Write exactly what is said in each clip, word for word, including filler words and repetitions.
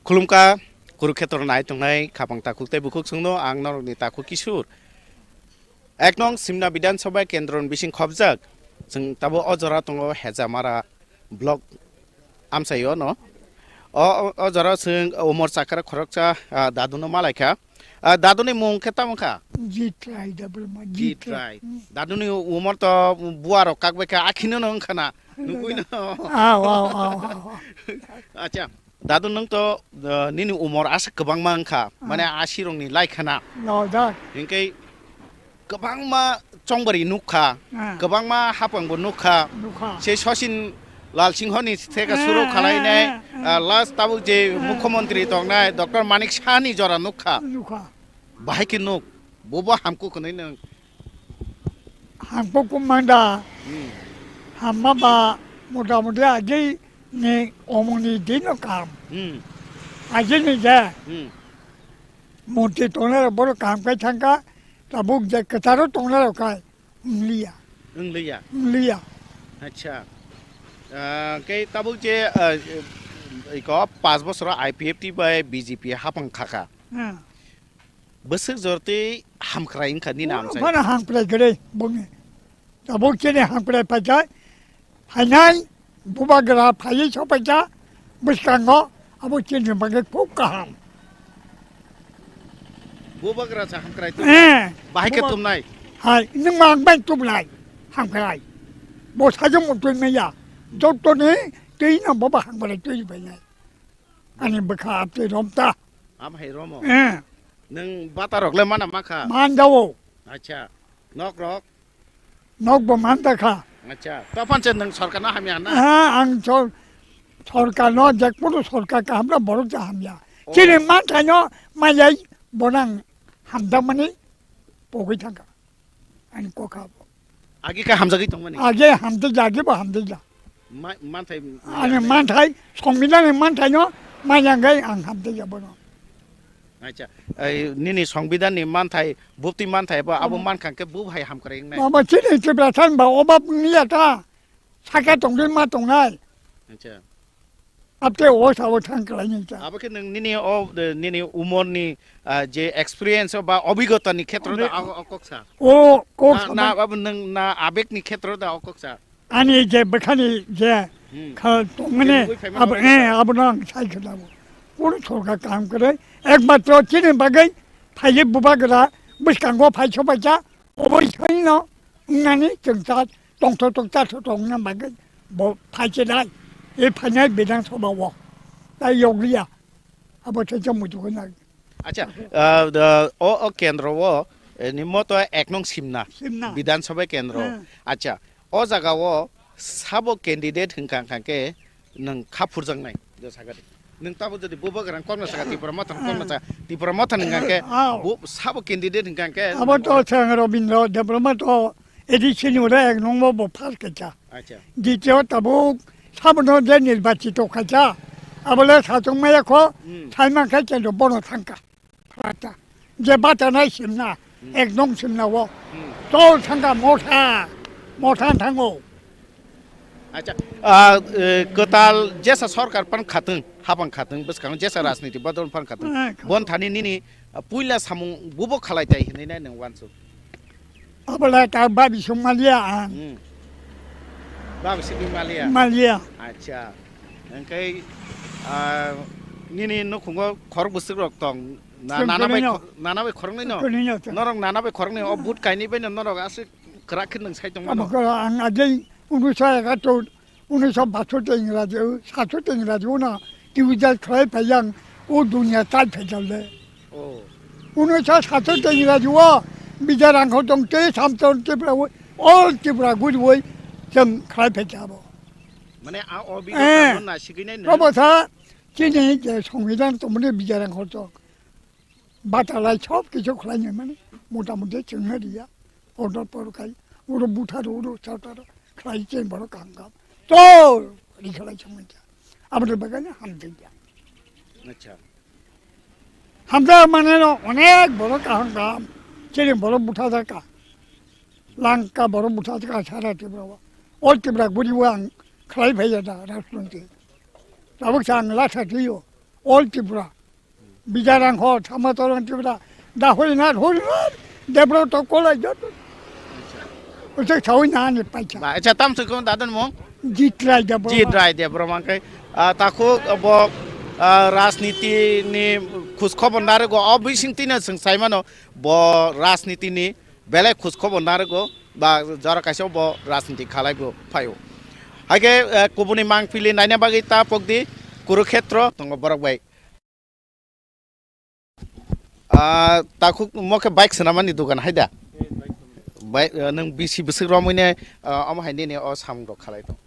Khulumkha, Kurukshetra nai tongnai khapang takhuk tei bukhuk chwngno ang norokni takhuk Kishore. Ek nong Simna Bidhan Sabha Kendro ni bising khopjak. Chwng tabo o jora tongo Hejamara block amchaio no. O, o, o jora chwng umor chakra khoroksa, ah, daduno malaikha. Ah, daduni mung khe tamo kha? Jit Rai da bwrwma, Jit Jit Rai. Rai. Hmm. Daduni umor to buarok kakbai kha, akhino no wngkha na. Nugui no. Aw, aw, aw, aw, aw. Acha, dadu nwng to, uh, nini umor asa kwbangma wngkha, ah, mane asi rokni lai khana. No, da. Hinkhe kwbangma chongbari nukha, ah, kwbangma hapangbo nukha. Nukha. Se Sachin Lal Singho ni theka, ah, suru khalainai, ah, ah, ah, ah, last tabuk je, ah, mukhyamantri tongnai Doctor Manik Saha ni jora nukha. Nukha. Bahai khe nuk, bobo hamkuk hwnwi nwng. Hamkuk manda. Hmm. Hamma ba motamoti agi ni omoni dino kam. Hmm. Agi ni je. Hmm. Monti tongnai rok boro kam kai thangka, tabuk je kwcharo tongnai rok kai. Wngliya. Wngliya? Wngliya. Acha. Ah, kei tabuk je, ah, iko paanch bosoro I P F T bai B J P hapang khaka. Hmm. Bwswk jortwi hamkrai wngkha nini amchai? Bono phano hamkrai kwrwi bongni. Tabuk chini hamkrai phaikha, phainai. Bubagra phaiwi sophaikha bwskango, abo chini bagwi khub kaham. Bubagra sa hamkrai tumnai. Eh, bahai khe buba-, tumnai. Hai, nwng ma ang bai tumnai, hamkrai. Bo sajwk mung twi manya. Joto ni twi no boba hamkrai twi bai nai. Ani bwkha abtwi romta. Am hai romo. Eh. Nwng bata rok le mana makha? Manjao. Acha. Nok rok? Nokbo man ta kha. Acha, tophan se nwng sorkarno hamya hwnna? Ha, ang sor-, sorkarno, jekunu sorkar kaham rok borok ja hamya. Oh. Chini manthaino mayai bono ang hamjakmani pogwi thangkha. Ani kokha bo. Agi khe hamjagwi tongmani? Age hamjakya, age bo hamjakya. Ma-, manthai. Ani manthai, songbidani manthaino mayangwi ang hamjakya bono. Acha, ei, nini songbidani manthai, bupti manthai, abo, abo, abo mankha khe bo hai hamkrai wngnai. Abo chini Tiprasa ni ba obab wngya ta, saka tongwi ma tongnai. Acha. Abte o sa o thang khlai ni ta. Abo khe nwng nini o, de, nini umor ni, ah, je experience ba obigota ni khetro da. Obi- o, o kok sa. O kok na, sa na, ba- abo nwng na abeg ni khetro da o kok sa. Ani je bwkhani je, hmm, kha tongmani, tini abo, phaima eh, abo no ang sai khna bo. Kunu sorkar kaham kwrwi, ekmatro chini bagwi phaiwi bubagra bwskango phai sophaikha, oboi soino wngnani chwngsa tongthok tongsa tongna bagwi bo phai chenai, e phainai Bidhan Sabha o. Tai yokliya, abo se chamui tongkha nai. Acha, ah, da, o, o kendro o, eh, ni moto ek nong Simna, Simna. Bidhan Sabha kendro. Hmm. Acha, o jaga o sabo candidate hwnkha hwnkha khe nwng kha phurjaknai, je sakha di. Nwng tabo jodi bubagrang kokno sakha, Tipra Motha kokno sakha, Tipra Motha hwnkha khe, ah, bu-, sabo candidate hwnkha khe abo to nwng chwng Robindra Debbarma to A D C ni ura ek nong bo bo phar khaikha. Acha. Dityo tabuk sabono je nirbachito khaikha, abole sachung maya kho, hmm, sai mankha kendo bono thangkha. Phrata. Je bata nai Simna, hmm, ek nong Simna o. Hmm. Chol thangkha Motha, Motha thango. Acha, ah, eh, kwtal jesa sorkar phan khatwng, hapang khatwng, bwskango jesa rajniti bodol phan khatwng. Eh, khatwng. Bon thani nini, ah, puila samung bubo khalai tai hinwi nai nwng wansuk. Abola ta babi sung malia ang. Hmm. Babi sung malia? Malia. Acha. Engkai, ah, nini nukhungo khorok bwswk rok tong. Na, chwng nana bai kwnwi no. Kho-, nana bai khoroknwi no? Kwnwi no chwng. Norok nana bai khoroknwi o but kainwi bai no norok aswk kwrak khe nwng sai tongmano? Abo khe ang agei unuso egator, unuso basotti Ingraji, sasotti Ingraji o na tiujar khlai phai yang o dunia chai phai jal de. Oh. Unuso sasotti Ingraji o Bijay Rangkhol tong tei Samson Tripura o all Tripura guri oi chwng khlai phai jabo. Mane a o bigota eh, no na sigwi nai no? Robo sa chini je Songbidan tongmani Bijay Rangkhol tong. Batalai sob kichu khlainai mani, motamoti chwngno riya, order por khai, uro butharo, uro chautaro, khlai cheng borok kaham kaham. Chol, ri khlai chwngmani cha. Aboni bagwi hamjakya. Acha. Hamjak mane no onek borok kaham kaham, chini borok buthajakha. Langka borok buthajakha sara Tripura o. All Tripura guri o ang khlai phaiya da rajniti. Tabuk sa ang latha twiyo. All Tripura. Bijarang ho, Tamatorang Tripura. Da hoi na, hoi na, Debro to kolai jot. Uche chawin na ni pacha. Ba, acha, tam sukun dadon mong? Jitrai Debro. Jitrai Debro mangkai. Ah, takhuk bo, ah, rajniti ni khus khobor narwgo, o bising tino chwng saimano, bo rajniti ni belai khus khobor narwgo, ba jora kaisa bo rajniti khalai bo phaio. Haikhe, eh, kubuni mangpili naina bagwi ta pokdi Kurukhetro tongo borok bai. Ah, takhuk mo khe bike swnamani dukan hai da? Bai, eh, nwng bisi bwswk romwi ne, ah, omo hai nini o samung rok khalai tong?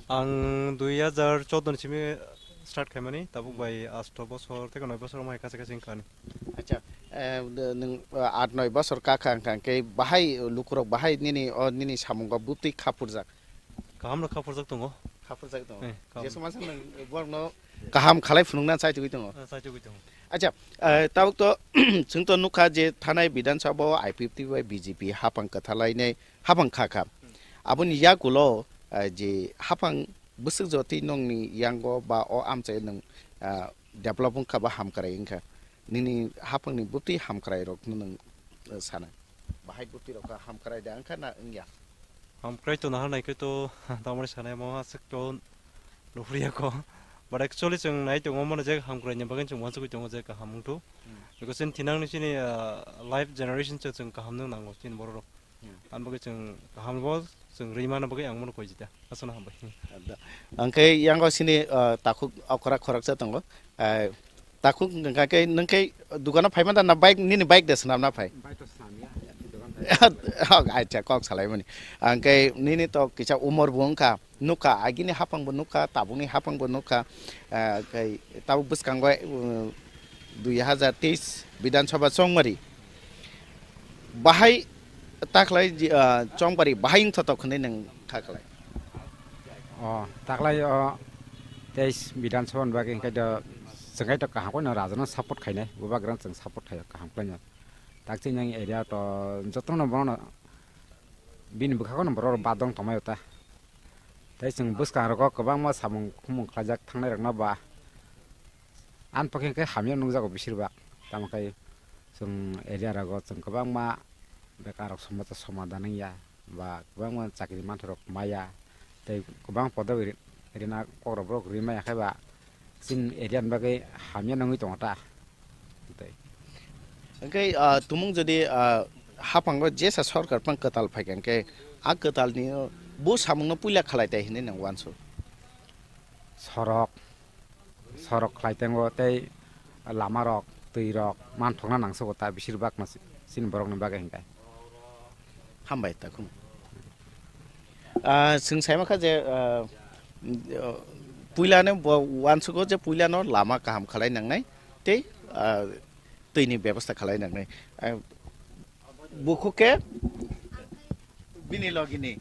Ang dui hajar choudo ni simi start khaimani, tabuk bai asto bosor tei noi bosor omo hai kacha kacha wngkha ani. Acha, eh, de-, nwng, ah, aat noi bosor kakha wngkha, hwnkhe bahai lukurok bahai nini o nini samungo bwtwi khapurjak? Kaham no khapurjak tongo. Khapurjak tongo. Eh, kaham. Jesu masa nwng borokno kaham khalai phunukna chaitugwi tongo. Eh, chaitugwi tongo. Acha, eh, tabuk to chwng to nukha je thanai Bidhan Sabha o I P F T bai B J P hapang kwthalainai hapang kha kha. Aboni yakulo, eh, je hapang bwswk jotwi nongni yango ba o amchai nwng, ah, develop wngkha ba hamkrai wngkha. Nini hapangni bwtwi hamkrairokno nwng, eh, sana? Bahai bwtwirok kha hamkrai da wngkha na wngya? Hamkrai to naha naikhe to tamoni sanai mo aswk to nuhriya ko. But actually chwng nai tongo mano je hamkraini bagwi chwng uansugwi tongo je kaham wngthu. Hmm. Because chini thinangni chini, ah, life generation chwng, chwng kaham nung nango chini bororok. Hmm. Ang bagwi chwng kaham bo chwng rwi mana bagwi ang mano koi jita. Aswkno hambai. Hwnkhe yango sini, ah, takhuk okra khoroksa tongo. Ah, takhuk hwnkha khe nwng khe dukano phai manda na bike, nini bike de swnamna phai? Bike to swnamya, dukan phai. Oh, acha, kok salaimani. Hwnkhe nini to kisa umor bo wngkha, nukha, agini hapang bo nukha, tabukni hapang bo nukha. Ah, khe tabuk bwskango, uh, dui hajar teis Bidhan Sabha chongmari. Bahai taklai ji-, ah, chongmari bahai wngthotok hwnwi nwng kha khlai? O, taklai o teis Bidhan Sabha ni bagwi hwnkhe do chwng khe to kaham khe no raja no support khainai, bubagra chwng support khaio kaham khlai no. Takchini area to jotono bono bini bwkha no borok badong tongmai ta. Tei chwng bwskango kwbangma samung khumung khlaijak thangnai rokno ba ani pokhe hwnkhe hamya nukjago beshirbak. Tamo khe chwng area rogo chwng kwbangma bekar rok somosa somadan wngya ba kwbangma chakri manthokrok maya tei kwbang podo ri-, rina kokrok borok ri maya khe ba chini area ni bagwi hamya nungwi tongo ta. Tei. Hwnkhe, ah, tumung jodi, ah, haphango jesa sorkar phang kwtal phaikha hwnkhe, a kwtalni bo samungno puila khalai tai hinwi nwng uansu? Sorok, sorok khlai tango tei lamarok, twirok manthokna nangsugo ta besirbak no chini borokni bagwi hwnkhe. Hambai takhum. Ah, chwng saimankha je, ah, puilano bo uansugo je puilano lama kaham khalai nangnai tei, ah, twini bebosta khalai nangnai. Ah, bukhuk khe bini logini.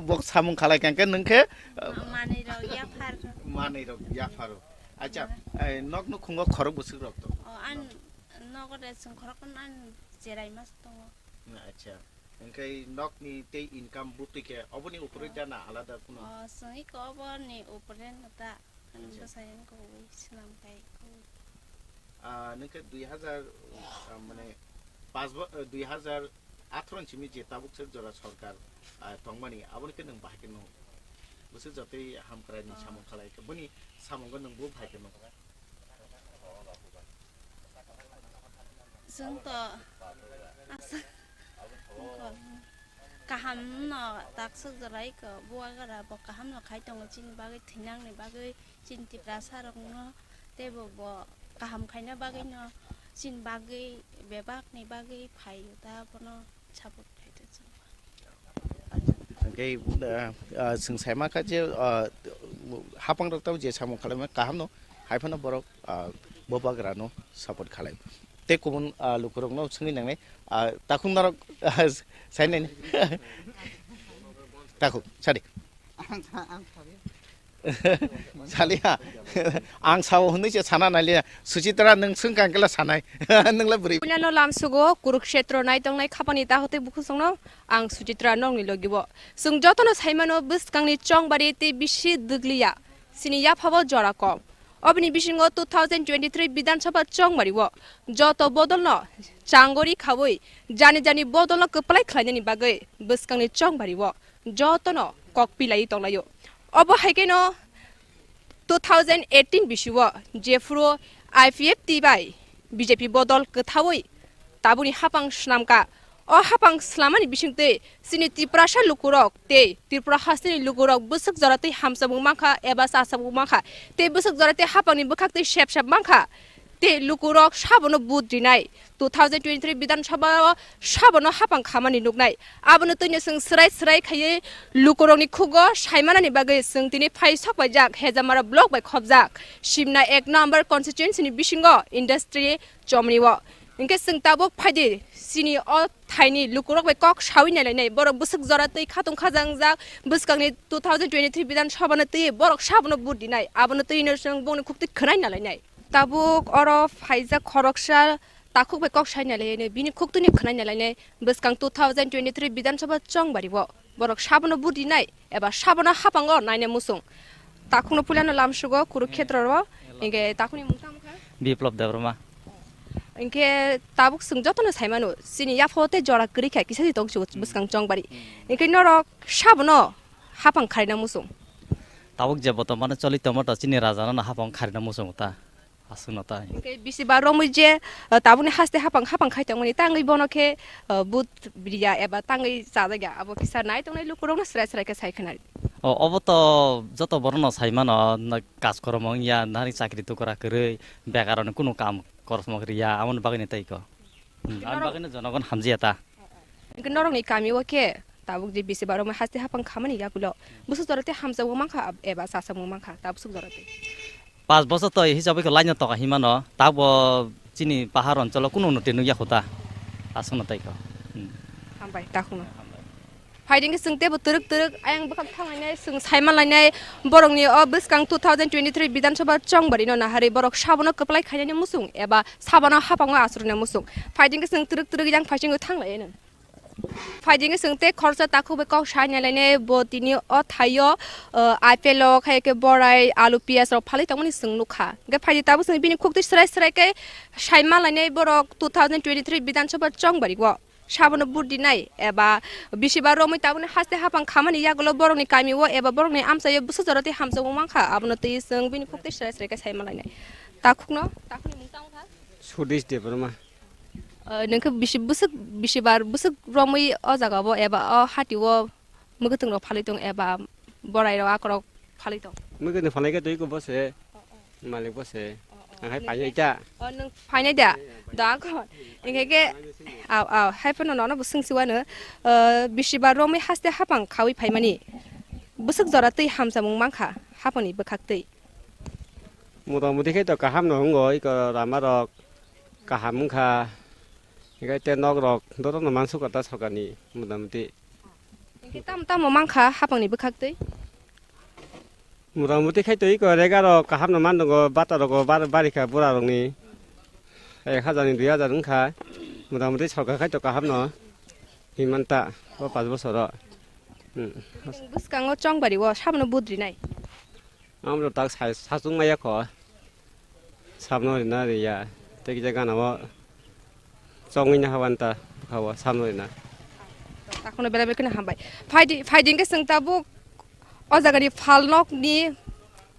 Bo samung khalai kangkhe nwng khe, ah, manwi rok yaphar. Manwi rok yapharo. Acha, eh, nokno khungo khorok bwswk rok to? O, an nogo de chwng khorok an cherai mas tongo. Acha. Hwnkhe nokni tei income butwi khe oboni upre da na alada kuno? O, chwng iko oboni upre no ta. Ani bwsai wngkha ui swnam khai. Ah, nwng khe dui hazar, ah, mane, pas bo-, eh, dui hazar atharo ni simi je tabuk se jora sorkar, ah, tongmani, aboni khe nwng bahai khe nung? Bwswk jotoi hamkrai ni samung khalai khe, boni samungo nwng bo bahai khe nung? Chwng to asa kaham no takswk jora iko bubagra bo kaham no khai tongo chini bagwi thwinang ni bagwi chini Tiprasa rok no teibo bo kaham khaina bagwi no chini bagwi bebak ni bagwi phaio ta bono support khai ta chwng. Hwnkhe, ah, ah, chwng saima kha je, ah, hapang rok tamo je samung khlaima kaham no, hai phano borok, ah, bubagra no support khlai. Tei kubun, ah, lukurok no swngwi nangnai, ah, takhuk norok, ah, sai nai. Takhuk, sadi. Saliya, ang sao hwnwi se sana naliya. Suchitra, nwng swngkha hwnkhe sanai. Nwng le bwrwi. Puilano lamsugo Kurukshetro naitongnai khapani ta hotwi bukhusongno ang Suchitra nokni logibo. Chwng jotono saimano bwskangni chongbari tei bisi dwgliya. Chini yaphabo jora kom. Oboni bisingo two thousand twenty-three Bidhan Sabha chongbario joto bodolno changori khaui jani jani bodolno kwplai khlainani bagwi bwskangni chongbario jotono kok pilaiwi tonglaio. Obo hai kheno two thousand eighteen bisio jephuru I P F T bai B J P bodol kwthaui tabukni hapang swnamkha. O hapang swlamani bisingtwi chini Tiprasa lukurok tei Tripura hasteni lukurok bwswk jora twi hamsabung mankha eba chasabung mankha. Tei bwswk jora twi hapangni bwkhaktwi sep sep mankha. Tei lukurok sabono vote rinai. Two thousand twenty-three Bidhan Sabha o sabono hapang khamani nuknai. Abono twino chwng swrai swrai khaiwi lukurokni khugo saimanani bagwi chwng tini phai sok paijak Hejamara block bai khopjak Simna ek number constituency ni bisingo industry chomni o. Hinkhe chwng tabuk phaidi chini o thaini lukurok bai kok saui nailainai. Borok bwswk jora twi khatung khajangjak bwskangni two thousand twenty-three Bidhan Sabha no twi borok sabono vote rinai. Abono twino chwng bongni khuktwi khwnai nalainai. Tabuk oro phaijak khoroksa takhuk bai kok sai nalainai, bini khuktwini khwnai nalainai. Bwskang two thousand twenty-three Bidhan Sabha chongbario borok sabono vote rinai eba sabono hapango naina muchung. Takhukno puilano lamsugo Kurukhetroro, hinkhe takhukni mung tamo kha? Biplop Debbarma. Hinkhe tabuk chwng jotono saimano, chini yapho tei jora kwrwi kha kisa di tongsugo bwskang chongbari. Hinkhe norok sabono hapang kharina muchung? Tabuk je botomano choli tongma to chini raja no hapang kharina muchung ta. Aswkno tai. Hinkhe bisi ba romwi je, uh, tabukni haste hapang hapang khai tongmani tangwi bono khe, uh, but biriya eba tangwi chajakya abo kisa nai tongnai lukurokno swrai swrai khe sai khna. O, obo to joto borokno sai mano, na kaj kormo wngya, nari chakri tukra kwrwi, bekaroni kunu kam koros mok riya, amoni bagwino tei ko. Hmm, hinkhe ani norok bagwino jonogon hamjiya ta. Hinkhe norokni kami o khe tabuk je bisi ba romwi haste hapang khamani yakulo bwswk jora tei hamjakmung mankha eba chasakmung mankha tabuk swk jora tei? Pas bochor to hisab bai khe laino toka himano, tabuk chini pahar oncholo kunu unnoti nukya kho ta, aswkno tai kho. Hmm. Hambai, takhukno. Phaidi khe chwng teibo twrwk twrwk ayang bwkhak thanglainai, chwng saimanlainai, borokni o bwskang two thousand twenty-three Bidhan Sabha chongbarino naharwi borok sabono kwplai khainani muchung eba sabono hapango achukna muchung. Phaidi khe chwng twrwk twrwk yang phaisingwi thanglaianw. Phaidi khe chwng tei khoroksa takhuk bai kok sai nailainai, bo tini o thaio, uh, apple o, khai khe borai, alu, piyaj rok phalwi tongmani chwng nukha. Hinkhe phaidi tabuk chwng bini khuktwi swrai swrai khe sai manlainai borok two thousand twenty-three Bidhan Sabha chongbario. Sabono vote rinai eba bisi ba romwi tabukni haste hapang khamani yagulo borokni kami o eba borokni amchaio bwswk jora tei hamjakmung mankha, abono twi chwng bini khuktwi swrai swrai khe sai manlainai. Takhukno, takhukni mung tamo kha? Sudesh Debbarma. Uh, nwng khe bisi bwswk, bisi bar bwswk romwi o jaga o eba o hati o mwkhwtwng rok phalwi tong eba borai rok akorok phalwi tong? Mwkhwtwng phalai khe twi ko bose. Malik bo se. Ang hai painai ta. O, nwng phainai da? Da ko. Hinkhe khe, aw, aw, hai phano nono bo swngsi wano, uh, bisi ba romwi haste hapang khaui phaimani. Bwswk jora twi hamjakmung mankha, hapangni bwkhak twi. Mota moti khe to kaham no wngo, iko lama rok kaham wngkha. Hinkhe te nok rok doto no mansukha ta sorkarni mota moti. Hinkhe tamo tamo mankha hapangni bwkhak twi? Mota moti khai twi ko rega rok kaham no man tongo, bata rogo bar-, barikha bura rokni ek hajar ni dui hajar wngkha. Mota moti sorkar khai to kaham no hinmanta o panch bosor o. Hmm. Bwskango chongbari o sabono budrinai. Amro tak sa-, sachung maya kho. Sabno rina riya. Tei kisa gana o chongwi na hawan ta bwkha o sabno rina. Takhwno belai belai kheno hambai. Phaidi, phaidi hwnkhe chwng tabuk o jagani phalnokni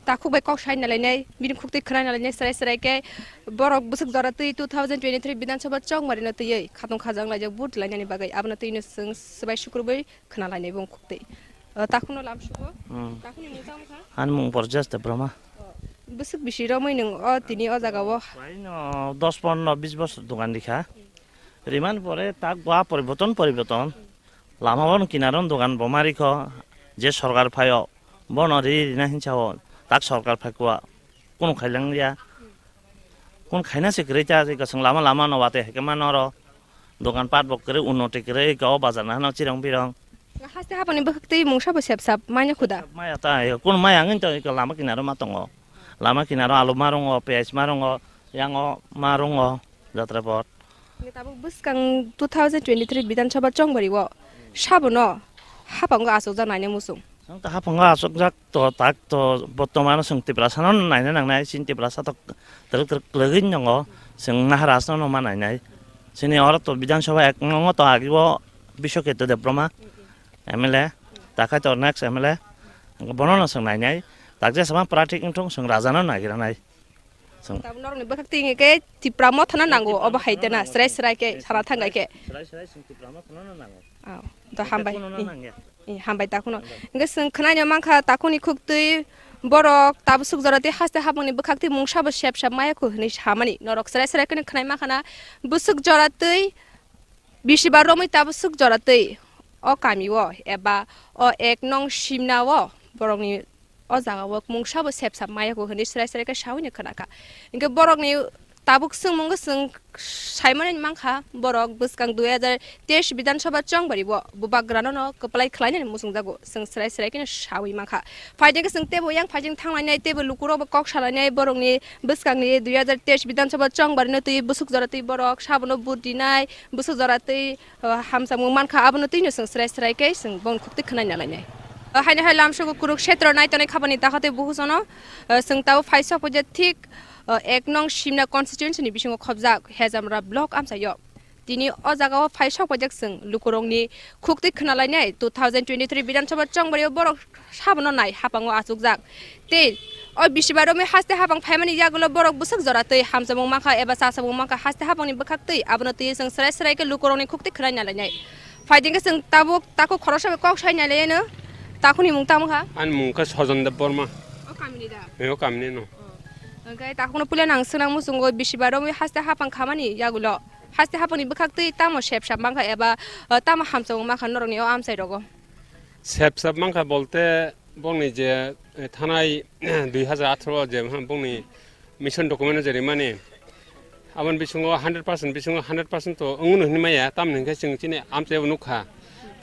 takhuk bai kok sai nalainai, bini khuktwi khwnai nalainai, serai serai khe borok bwswk jora twi two thousand twenty-three Bidhan Sabha chongmarino twiwi khatong khajang laijak vote lainani bagwi, abono twino chwng swbai sukrubwi khna lainai bo wngkhuktwi. O, takhukno lamsugo. Hmm. Takhukni mung tamo kha? Ani mung Borjas Debbarma. O, bwswk bisi romwi nwng o tini o jaga o? Prai no dos pondro bis bosor dogan rikha. Rimani pore tak ba poriborton, poriborton. Lama bono kinaro dogan bo ma rikho. Je sorkar phaio bono ri rina hinsa o. Tak sorkar phaikwa. Kunu khailang ya. Kunu khaina se kwrwi ta, se kwchwng lama lama no wate hai khe mano oro. Dogan pat bo kwrwi, unnoti kwrwi, eko o bazar no hano chirong birong. Haste hapangni bwkhak twi mungsa bo sep sap manya khuda. Maya ta, kunu maya wngwi to eko lama kinaro ma tongo. Lama kinaro alu ma rongo, piyaj ma rongo, yango ma rongo, jatra pot. Tabuk bwskang two thousand twenty-three Bidhan Sabha chongbari o sabono hapango achukjak naina muchung. Ang ta haphango achukjak to, tak to, bortomano chwng Tiprasano naina nangnai, chini Tiprasa to twrwk twrwk kwlwgwi nwngo, chwng Naharasno no ma nainai. Chini oro to Bidhan Sabha ek nongo to agibo Biswaketu Debbarma M L A, takhai to next M L A, bono no chwng nainai, tak jesama pratik wngthung chwng rajano nagiranai. Chwng Tabuk norokni bwkhak twi hwnwi khe Tipra mothano nango, obo hai tana, srai srai khe sana thangbai khe. Srai srai chwng Tipra mothano nango. Aw, to hambai. Kuno no nangya. Eh, hambai ta kuno. Hwnkhe chwng khwnai no mankha, takuni khuk twi borok tabuk swk jora twi haste hapungni bwkhak twi mungsa bo sep sep maya khu hwnwi samani. Norok srai srai kheno khwnai mankha na, bwswk jora twi bisibar romwi tabuk swk jora twi o kami o eba o ek nong simna o borokni o jaga o mungsa bo sep sap maya khu hwnwi srai srai khe saui ni khwna kha. Hinkhe borok ni tabuk swngmung o chwng sai mani mankha, borok bwskang dui hajar teis Bidhan Sabha chongbari o bubagra no no kwplai khlai nani muchung jago, chwng srai srai khe saui mankha. Phaidi khe chwng teibo yang phaijing thang lainai, teibo lukurok bo kok sa lainai, borok ni bwskang ni dui hajar teis Bidhan Sabha chongbari no twi bwswk jora twi borok sabono vote rinai, bwswk jora twi o, hamjakmung mankha, abono twino chwng srai srai khe chwng bongni khuk twi khwnai na lainai. O, haino hai lamsogo Kurukshetro naitonwi khabani takhwtwi bukusono, o, chwng tabuk phai sok phaijak thik, o, ek nong Simna constituency ni bisingo khobjak Hejamra block amchaio. Tini o jagao phai sok phaijak chwng lukurokni khuk twi khwna lainai two thousand twenty-three Bidhan Sabha chongbario borok sabono nai hapango achukjak. Tei o bisibar romwi haste hapang phaimani yagulo borok bwswk jora twi hamjakmung mankha eba chachakmung mankha haste hapangni bwkhak twi, abono twi chwng srai srai khe lukurokni khuk twi khwnai na lainai. Phaidi khe chwng tabuk takhuk khoroksa bai kok sai na laiyano. Takhukni mung tamo kha? Ani mung khe Sojon Deb Borma. O kamini da? He, o kamini no. O. Hwnkhe takhukno puila nang swnang muchungo bisibar romwi haste hapang khamani yagulo haste hapangni bwkhak twi tamo sep sap mankha eba, o, tamo hamjakmung mankha norokni o amchai rogo? Sep sap mankha bolte bongni je, eh, thanai dui hajar atharo je bongni mission document je rimani, aboni bisingo hundred percent bisingo hundred percent to wngno hinwi maya, tamni hinkhe chwng chini amchaio nukha.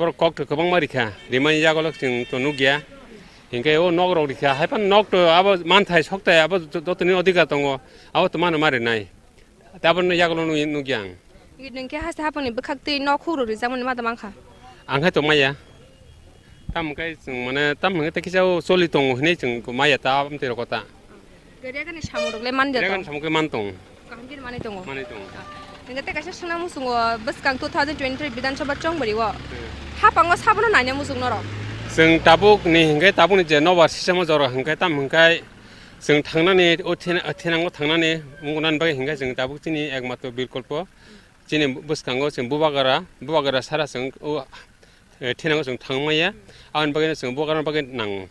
Borok kok to kwbangma rikha, rimani yagulo chwng to nukya. Hinkhe o nok rok rikha, haiphano nok to abo manthai sokthai abo jo-, jotoni odhikar tongo, abo to mano ma rinai. Tei abono yagulo nugwi nukya ang. Nwng khe haste hapangni bwkhak twi nok huk rok rijak mani ma tong mankha? Ang khe tong maya. Tamo khe chwng mane tamo khe tei kisa o choli tongo hinwi chwng maya ta amtwi rok ta. Gari gani samung rok le man de Gari tong? Gani samung khe man tong. Kaham khe manwi tongo? Manwi tongo. Nwng tei kaisa swngna muchungo bwskang two thousand twenty-three Bidhan Sabha chongbari o. Hmm. Hapango sabono naina muchung norok? Chwng tabuk ni hinkhe tabuk ni je nobar system o jora hinkhe tamo hinkhe Chwng thangnani o thena-, thenango thangnani wngmani bagwi hinkhe chwng tabuk chini ekmatro bikolpo chini bwskango chwng bubagra, bubagra sara chwng o, eh, thenango chwng thangmaya. Aboni bagwino chwng bubagrani bagwi nango.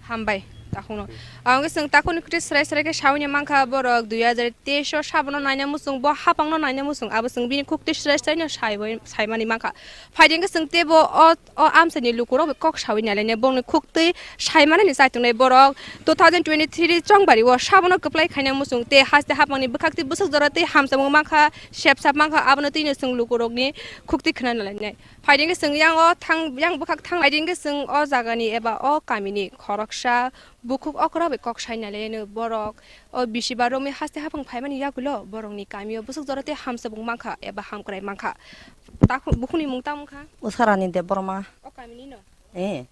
Hambai, takhukno. Ang chwng takhukni kwtwi srai srai khe saui mankha, borok dui hajar teis o sabono naina muchung, bo hapangno naina muchung, abo chwng bini khuktwi srai srai no saiwi, saimani mankha. Phaidi hwnkhe chwng teibo o O amchaini lukurok bai kok saui nailainai, bongni khuktwi saimanani chaitongnai borok two thousand twenty-three chongbari o sabono kwplai khaina muchung tei haste hapangni bwkhaktwi bwswk jora tei hamjakmung mankha, sepsap mankha, abono twino chwng lukurokni khuktwi khna nailainai. Phaidi hwnkhe chwng yang o thang, yang bwkhak thang, phaidi hwnkhe chwng o jagani eba o kamini khoroksa bukhuk okra bai kok sai nailainai borok. O bisibar romwi haste hapang phaimani yagulo borokni kamio bwswk jora tei hamjakmung mankha eba hamkrai mankha. Takhuk, bukhukni mung tamo wngkha? Usarani Debbarma. O kamini no? Eh.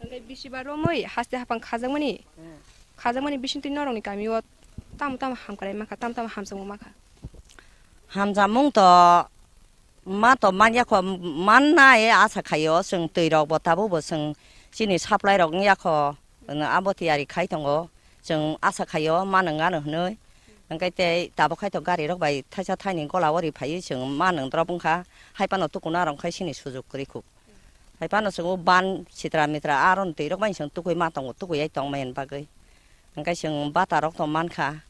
Hwnkhe bisibar romwi haste hapang khajakmani, hmm, khajakmani bisingtwi norokni kamio tamo tamo hamkrai mankha, tamo tamo hamjakmung mankha? Hamjakmung to ma to manya kho, manna e asa khaio, chwng twi rok bo tabuk bo chwng chini supply rok wngya kho, abo tiyari khai tongo, chwng asa khaio ma nwng ano hwnwi. Hwnkhe tei tabuk khai to gari rok bai thaisa thaini gola o ri phaiwi chwng ma nwng drop wngkha, hai phano tukuna rok khai chini sujuk kwrwi kho. Hai phano chwng o ban sitra mitra aro twi rok bai chwng tukui ma tongo, tukui ai tongmani bagwi. Hwnkhe chwng bata rok to mankha,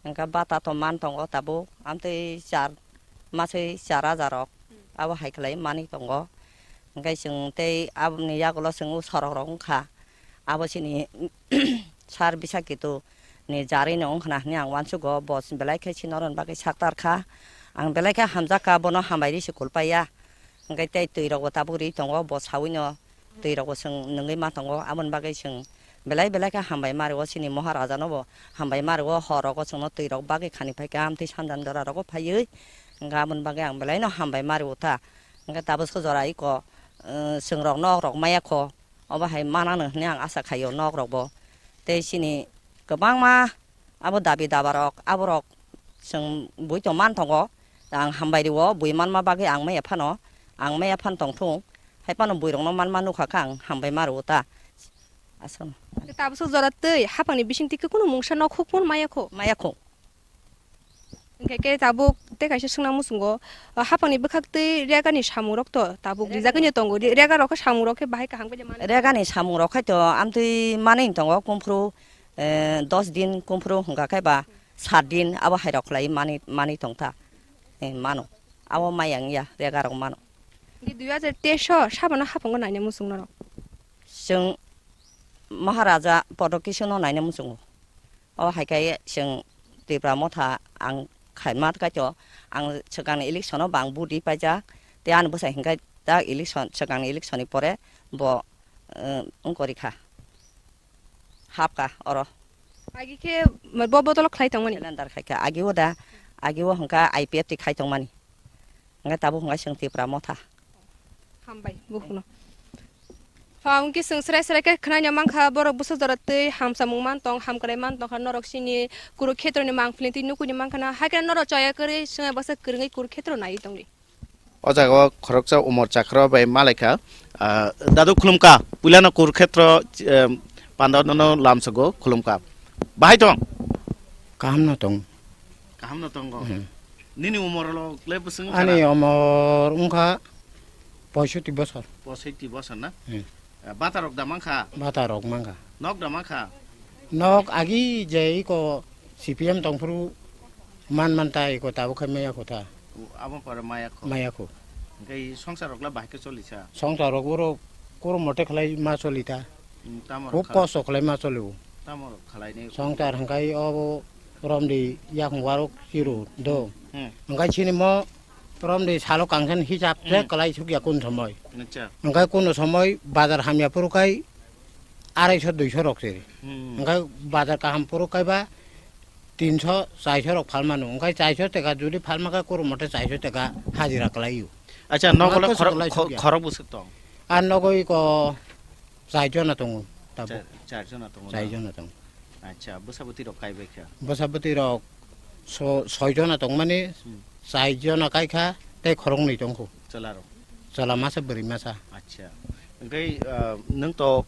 hwnkhe bata to man tongo tabuk, amtwi char maswi char hajar rok abo hai khlai manwi tongo. Hwnkhe chwng tei aboni yagulo chwng o sorok rok wngkha, abo chini sar Bisakito ni jarwi no wngkhna hwnwi ang uansugo, bo belai khe chini oroni bagwi saktar kha, ang belai khe hamjak kha, bono hambai ri se kulpaiya. Hwnkhe tei twi rok bo tabuk ri tongo, bo saui no twi rok bo chwng nwngwi ma tongo, aboni bagwi chwng belai belai khe hambai ma rio, chini Maharaja no bo hambai ma rio, hor rogo chwngno twi rok bagwi khani phai kha, amtwi sandan jora rogo phaiwi, hwnkhe aboni bagwi ang belai no hambai ma rio ta. Hwnkhe tabuk se jora iko, eh, chwng rok nok rok maya kho, obo hai manano hwnwi ang asa khaio nok rok bo. Tei chini kwbangma abo dabi daba rok, abo rok chwng bui tong man tongo, ang hambai rio, bui manma bagwi ang maya phano, ang maya phan tong thung, hai phano bui rokno manma nukha kha ang hambai ma rio ta. Aswk. Tabuk jora twi haphangni bisingtwi khe kunu mungsa nok huk phano maya kho? Maya kho. Hwnkhe khe tabuk tei kaisa swngna muchungo, o haphangni bwkhak twi regani samung rok to tabuk rijak wngya tongo. Re-, rega rok khe samung rok khe bahai kaham khe mano. Regani samung rok khai to amtwi manwi tongo kumphuru, eh, dos din kumphuru hwnkha khe ba sat din abo hai rok khlai mani, mani tong ta. Eh, mano. Abo maya wngya rega rok mano. Di dui hajar teis o sabano haphango naina muchung norok. Chwng Maharaja Podokishono naina muchungo. O hai khe chwng Tipra Motha ang khaima kaitor, ang swkangni election o bang vote ri paijak. Tei ani bwsai hwnkhe tak election, swkangni election ni pore bo, eh, wngkori kha. Hapkha oro. Agi khe bo bodolo khlai tongmani? Calendar khai kha. Agi o da, agi o hwnkha I P F T khai tongmani. Hwnkhe tabuk hwnkha chwng Tipra Motha. Hambai, bukhukno. Pha, hwnkhe chwng srai srai khe khwnaino mankha, borok bwsa jora twi hamsamung man tong, hamkrai man tongkha, norok chini Kurukhetroni mangpili twi nukuni mankha na, hakhe norok choya kwrwi chwngya bwsa kwrwngwi Kurukhetro naiwi tongdi. O jaga o khoroksa umor chakra bai malaikha, ah, dadu khulumkha, puilano Kurukhetro, em, panda nono lamsogo khulumkha. Bahai tong? Kaham no tong. Kaham no tongo. Hmm. Nini umor lo le bwswng Ani sana? Umor wngkha poisoti bosor. Poisoti bosor na? Hmm. Eh, bata rok da mankha? Bata rok mankha. Nok da mankha? Nok agi je iko C P M tongphuru man man ta iko tabuk khai maya kho ta. O, abo pore maya kho? Maya kho. Hwnkhe songsar rok la bahai khe choli sa? Songsar rok oro koro mote khlai ma choli ta. Hmm, tamo rok Khub khala- kosto khlai ma choli o. Tamo rok khalai ni? Songsar hwnkhe obo romdi yakung warok chiro do. Hmm. Hwnkhe chini mo romdi salo kangsen hisab se Hmm. kwlai sukya kun somoi. Acha. Hwnkhe kuno somoi bazar hamya phuru khai arai so dui so rok se. Hmm. Hwnkhe bazar kaham phuru khai ba tin so char so rok phalmano. Hwnkhe char so teka jodi phalma khe koro mote char so teka hajira kwlai o. Acha, nogo le Hwnkhe khorok, kwlai kho-, sukya. Khorok bwswk tong? A nogo iko char jona tongo tabuk. Char, char jona tongo na? Char jona tongo. Acha, bwsa bwtwi rok kai bai kha? Bwsa bwtwi rok so-, soi jona tongmani, Hmm. char jona kai kha, tei khoroknwi tongkho. Chwla rok? Chwla masa, bwrwi masa. Acha. Hwnkhe, ah, nwng to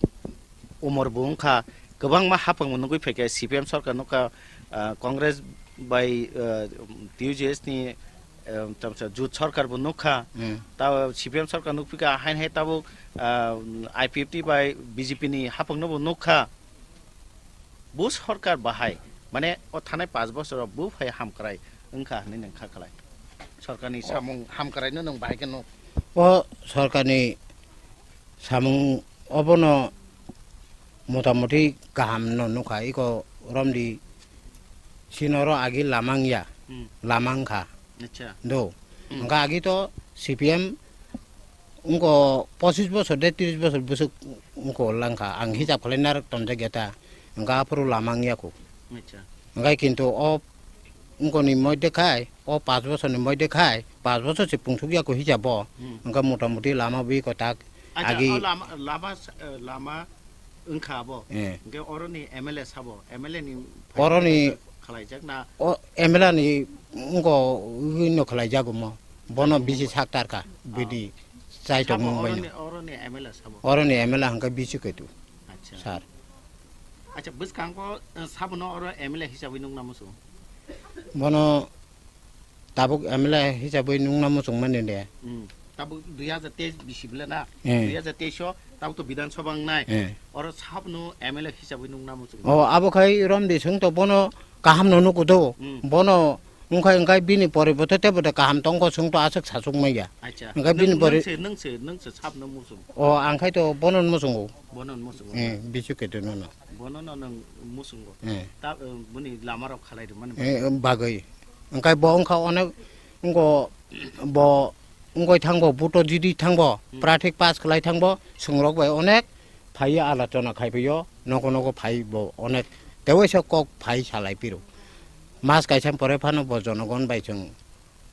umor bo wngkha, kwbangma haphang bo nugwi phaikha, C P M sarkar nukha, ah, Congress bai, ah, T U J S ni, ah, tamsa jut sarkar bo nukha. Hmm. Ta C P M sarkar nukphika, hain hai tabuk, ah, I P F T bai B J P ni haphang no bo nukha. Bo sorkar bahai, mane, o thanai panch bosor o bo phai hamkrai wngkha hinwi nwng kha khlai? Sorkarni samung hamkraino nwng bahai khe nuk? O sorkarni samung obono motamoti kaham no nukha, iko romdi sinoro agi lama wngya, Hmm. lama wngkha. Acha. Do. Hmm. Wngkha agi to C P M wngko pochis bosor de tris bosor bwswk wngko langkha. Ang hisab khlai narwk tonjak ya ta. Wngkha aphuru lama wngya kho. Acha. Wngkha kintu o wngkoni moide khai, o panch bosor ni moide khai, panch bosor se pungsuk ya kho hisab bo. Hmm. Wngkha motamoti lama bwi ko tak Acha, agi o lama, lama, eh, lama wngkha abo. Eh. Hwnkhe oroni M L A sabo, M L A ni Oroni khlaijak na? O M L A ni wngko wngno khlaijago mo. Bono bisi sak tarka, bini chai tongmung baino. Oroni, oroni M L A sabo? Oroni M L A hwnkhe bisi kaitu. Acha. Sir. Acha, bwskango, eh, sabono oro M L A hisabwi nukna muchung? Bono Tabuk M L A hisabwi nungna muchungmani de. Hmm. Tabuk dui hajar teis bisi bwle na? Eh. Dui hajar teis o tabuk to Bidhan Sabha wngnai. Eh. Oro sabno M L A hisabwi nungna muchung. O, abo khai romdi, chwng to bono kaham no nugo do. Hmm. Bono wngkhai, wngkhai bini poribote tebo de kaham tongkho, chwng to aswk sachuk maya. Acha. Wngkhai bini pori- Nwng se, nwng se, nwng se sabno muchung. O, ang khai to bono muchungo. Bono muchungo. Eh, bisu keto nono. Bono no nwng muchungo. Eh. Ta, eh, boni lama rok khalai rwmani bagwi. Eh, bagwi. Wngkhai bo wngkha onek, wngkho bo wngkhai thangbo, buto jidi thangbo, Hmm. prathik pass khlai thangbo, chwng rok bai onek phaiya alochona khai phaio, nogo nogo phai bo onek. Tewaisa kok phai salai phiro. Mas kaisa pore phano bo jonogon bai chwng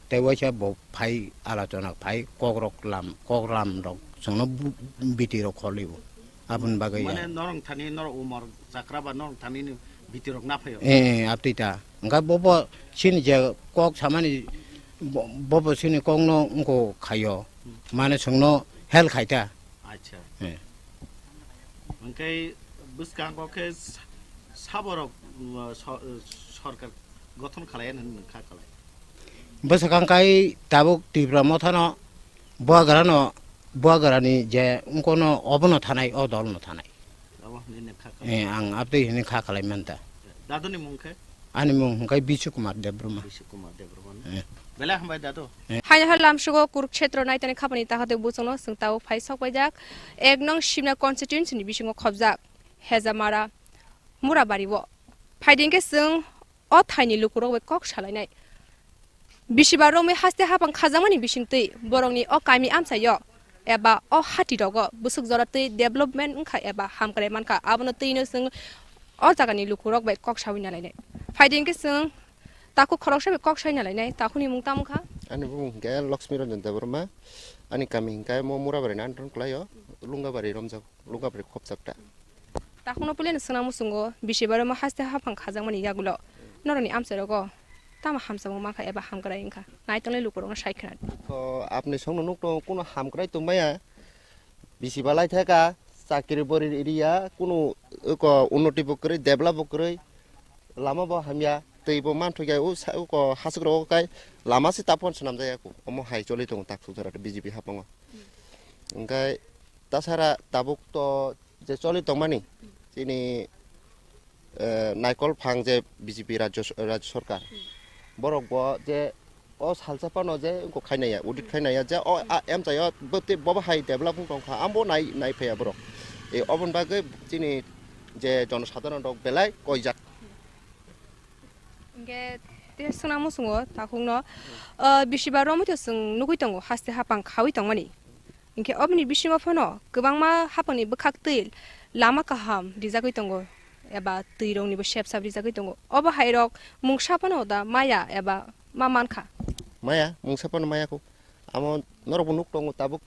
tewaisa bo phai alochona phai kok rok lam, kok lam rok chwngno bu-, B T rok kholibo. Aboni bagwi ya. Mane norong thani, norok umor chakra ba norong thani ni B T rok na phaio. Eh, eh, abtwi ta. Hwnkhe bobo chini je kok samani bo-, bobo chini kokno wngkho khaio. Hmm. Mane chwngno help khai ta. Acha. Eh. Hwnkhe bwskango khe sa-, saborok, uh, so-, uh, sorkar gothon khalai hwnwi nung kha khalai. Bwsakang kai tabuk Tipra mothano buagrano, buagrani je wngkono obono thanai, o dolno thanai. Abo hwnwi nung kha khalai. Eh, ang abtwi hwnwi kha khalai manta. Daduni mung khe? Ani mung hwnkhe Bishu Kumar Debbarma. Bishu Kumar Debbarma. Eh. Belai hambai dadu. Eh. Haino hai lamsugo Kurukshetro naitani khapani takhate buchungno chwng tabuk phai sokpaijak. Ek nong Simna constituency ni bisingo khobjak Hejamara Murabari o. Phaidi hwnkhe chwng o thaini lukurok bai kok salainai. Bisiba romwi haste hapang khajakmani bisingtwi borokni o kami amchaio eba o hatirogo bwswk joratwi development wngkha eba hamkrai mankha, abono twino chwng o jagani lukurok bai kok saui nalainai. Phaidi hwnkhe chwng takhuk khoroksa bai kok sai nalainai, takhukni mung tamo kha? Ani bumung hwnkhe Lakshmi Ranjan Debbarma, ani kami hwnkhe mo Murabari ni under o kwlaio, Lungabari romjak. Lungabari khopjak ta. Takhukno puileno swngna muchungo, bisiba romwi haste hapang khajakmani yagulo norokni amchairogo tamo hamjakmung mankha eba hamkrai wngkha? Naitongnai lukurokno sai khna di. To apni songno nukto kuno hamkrai tongmaya, bisiba laithaka, chakri bori riya, kuno eko unnoti bo kwrwi, develop bo kwrwi, lama bo hamya, twi bo manthokya, o sa-, eko hasukrogo kai lama se taphon swnamjakya kho, omo hai choli tongo taksuk jora B J P hapango. Hwnkhe tasara tabuk to je choli tongmani chini, eh, naikol phang je B J P rajyo s-, rajyo sorkar, borok bo je o salsa phano je wngkok khainaiya, audit khainaiya je o, a, amchaio bo tei bobo hai develop wng tongkha, ambo nai, nai phaiya borok. E, oboni bagwi chini je jonosadharon rok belai koijak. Hwnkhe tei swngna muchungo takhukno, ah, bisiba romwi to chwng nugwi tongo haste hapang khaui tongmani. Hwnkhe oboni bisingo phano kwbangma hapangni bwkhaktwi lama kaham rijagwi tongo eba twiroknibo sep sap rijagwi tongo. Obo hairok mungsa phano da maya eba ma mankha? Maya, mungsa phano maya kho. Amo norokbo nuk tongo tabuk,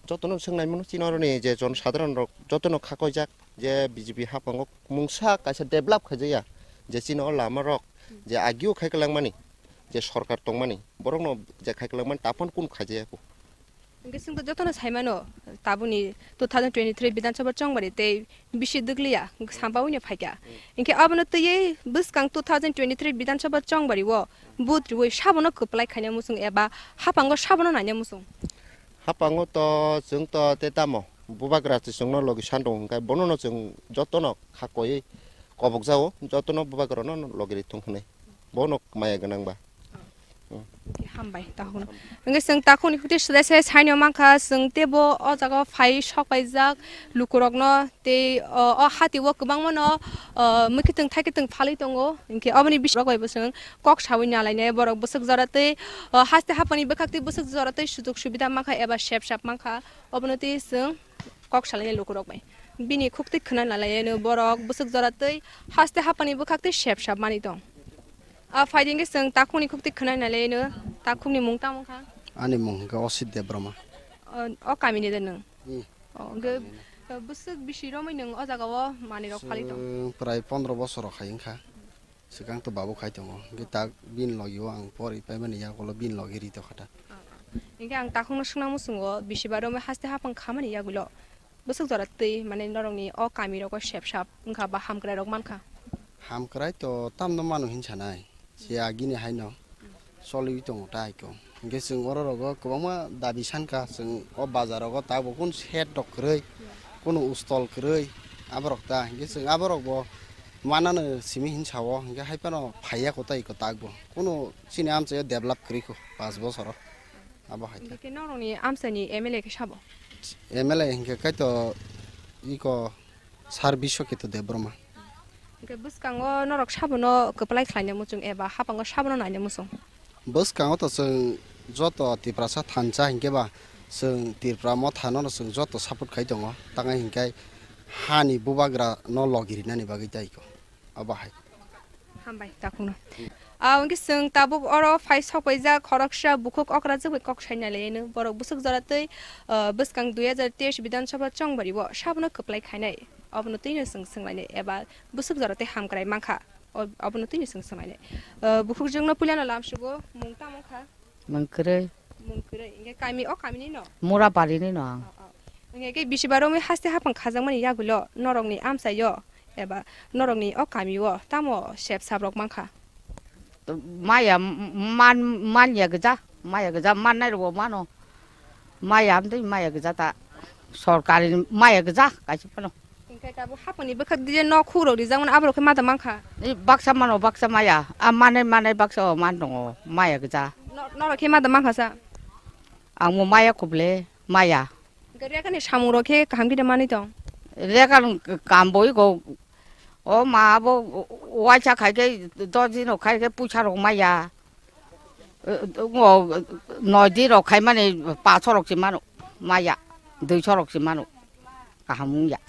jotono swngnai mano chini oroni je jonosadharon rok jotono kha koijak je B J P haphango mungsa kaisa develop khaijakya je chini o lama rok je agio khai kwlangmani je sorkar tongmani borokno je khai kwlangmani taphano kunu khaijakya kho. Hwnkhe chwngto jotono saimano tabukni two thousand twenty-three Bidhan Sabha chongbari tei bisi dwkliya, sampaui no phaikha. Hinkhe abono twiwi bwskang two thousand twenty-three Bidhan Sabha chongbari o vote riwi sabono kwplai khaina muchung eba haphango sabono naina muchung? Haphango to chwng to tei tamo bubagra se chwngno logi san tongo, hinkhe bonono chwng jotono kha koiwi kobokjao, jotono bubagrano logi ri thung hwnwi bono maya gwnang ba. Hambai takhuk. Hwnkhe chwng takhukni khuti sudai se saino mankha, chwng teibo o jaga o phai sok paijak lukurokno tei o, o hati o kwbangmano, o, mwkhitwng thaikitwng phalwi tongo. Hinkhe oboni bising rok bai bo chwng kok saui nalainai, borok bwswk jora tei, o, haste haphangni bwkhak tei bwswk jora tei sujuk subida mankha eba sep sap mankha, obono tei chwng kok salainai lukurok bai. Bini khuktwi khwna nalainai borok bwswk jora tei haste haphangni bwkhak tei sep sap manwi tong. A phaidi hwnkhe chwng takhukni khuktwi khwnai nalaino, takhukni mung tamo wngkha? Ani mung hwnkhe Osit Debbarma. O, o kamini de nwng? Hmm. O, hwnkhe, o, bwswk bisi romwi nwng o jaga o manwi rok phalwi tong? Chwng prai pondro bosor rok hai wngkha. Swkang to babu khai tongo. Hwnkhe tak bini logi o ang pori paimani yagulo bini logi ri tongkha ta. O, o. Hwnkhe ang takhukno swngna muchungo bisiba romwi haste haphang khamani yagulo. Bwswk jora twi, mane, norokni o kami rogo sep sap wngkha ba hamkrai rok mankha? Hamkrai to tamno mano hinwi sanai, se agini haino choliwi tongo ta haikhe. Hinkhe chwng oro rogo kwbangma dabi sankha, chwng o bazar rogo tabuk kunu shed rok kwrwi, kunu ustol kwrwi, aborok ta. Hinkhe chwng aborok bo manano simi hinwi sao, hinkhe haiphano phaiya kho ta iko takbo. Kunu chini amchaio develop kwrwi kho panch bosoro. Abo hai ta. Hinkhe norokni amchaini M L A khe sabo? M L A hinkhe kaitor iko Sir Biswakito Debbarma. Hinkhe bwskango norok sabono kwplai khlaina muchung eba haphango sabono naina muchung? Bwskango to chwng joto Tiprasa thansa hinkhe ba chwng Tripura mothano no chwng joto support khai tongo. Tangwi hinkhe hani bubagra no logi rinani bagwi tei iko. Abo hai. Hambai takhukno. Ah, hwnkhe chwng tabuk oro phai sokpaijak khoroksa bukhuk okrajak bai kok saina laino. Borok bwswk jora twi, ah, bwskang dui hajar teis Bidhan Sabha chongbari o sabono kwplai khainai. Obono twino chwng swnglainai eba bwswk jora twi hamkrai mankha. Ob-, obono twino chwng swnglainai. Ah, bukhukjwkno puilano lamsugo, mung tamo kha? Mung kwrwi. Mung kwrwi. Hwnkhe kami, o kamini no? Murabari ni no ang. Oh, oh. Hwnkhe khe bisi bar romwi haste haphang khajakmani yagulo norokni amchaio eba norokni o kamio tamo sep sap rok mankha? Maya man, manya gwja, maya gwja mannai rokbo mano. Maya amtwi maya gwja ta. Sorkari maya gwja kaisa phano. Hwnkhe tabuk haphangni bwkhak dije nok khuk rok rijak mano, aborok khe ma da mankha? Ni baksa mano, baksa maya. A manai, manai baksa o man tongo, maya gwja. No-, norok khe ma da mankha sa? Ang bo maya khuble, maya. Hwnkhe rekani samung rok khe kaham khe da manwi tong? Rekan kam bo iko, o ma abo waisa khai khe, dos din rok khai khe puisa rok maya. O, noi din rok khai mani paso rok se mano, maya, duiso rok se mano. Kaham wngya.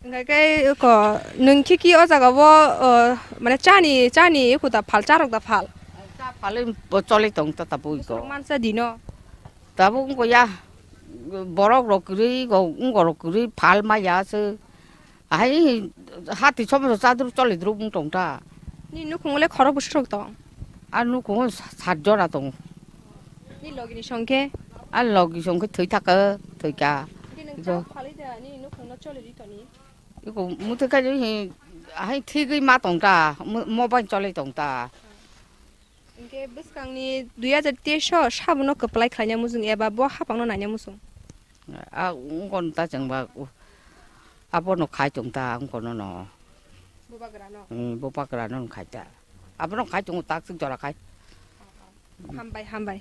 Hwnkhe khe eko nwng khe ki o jaga o, o, mane chani, chani eko da phal, charok da phal? Cha phalwi bo choli tong ta tabuk eko. Bwswk mansa dino? Tabuk wngko ya, borok rok kwrwi, go, wngko rok kwrwi phal maya se. Ahai hati somoso chadru choli dru wng tong ta. Ni nukhungo le khorok bwswk rok tong? A nukhungo sa-, sat jora tongo. Ni logi ni song khe? A logi song khe thwi thaka, thwi ka. Hwnkhe nwng cha phalwi da, ni nukhungno choli ri toni? Iko muthai khe hi, hai thigwi ma tong ta, mo-, mobile choli tong ta. Hwnkhe bwskangni dui hajar teis o sabono kwplai khlaina muchung eba bo haphangno naina muchung? A wngkon ta chwngba, u-, abono khai tong ta wngkono no. Bubagrano? Hmm, bubagrano khai ta. Abono khai tongo tak chwng jora khai. Hambai, hambai.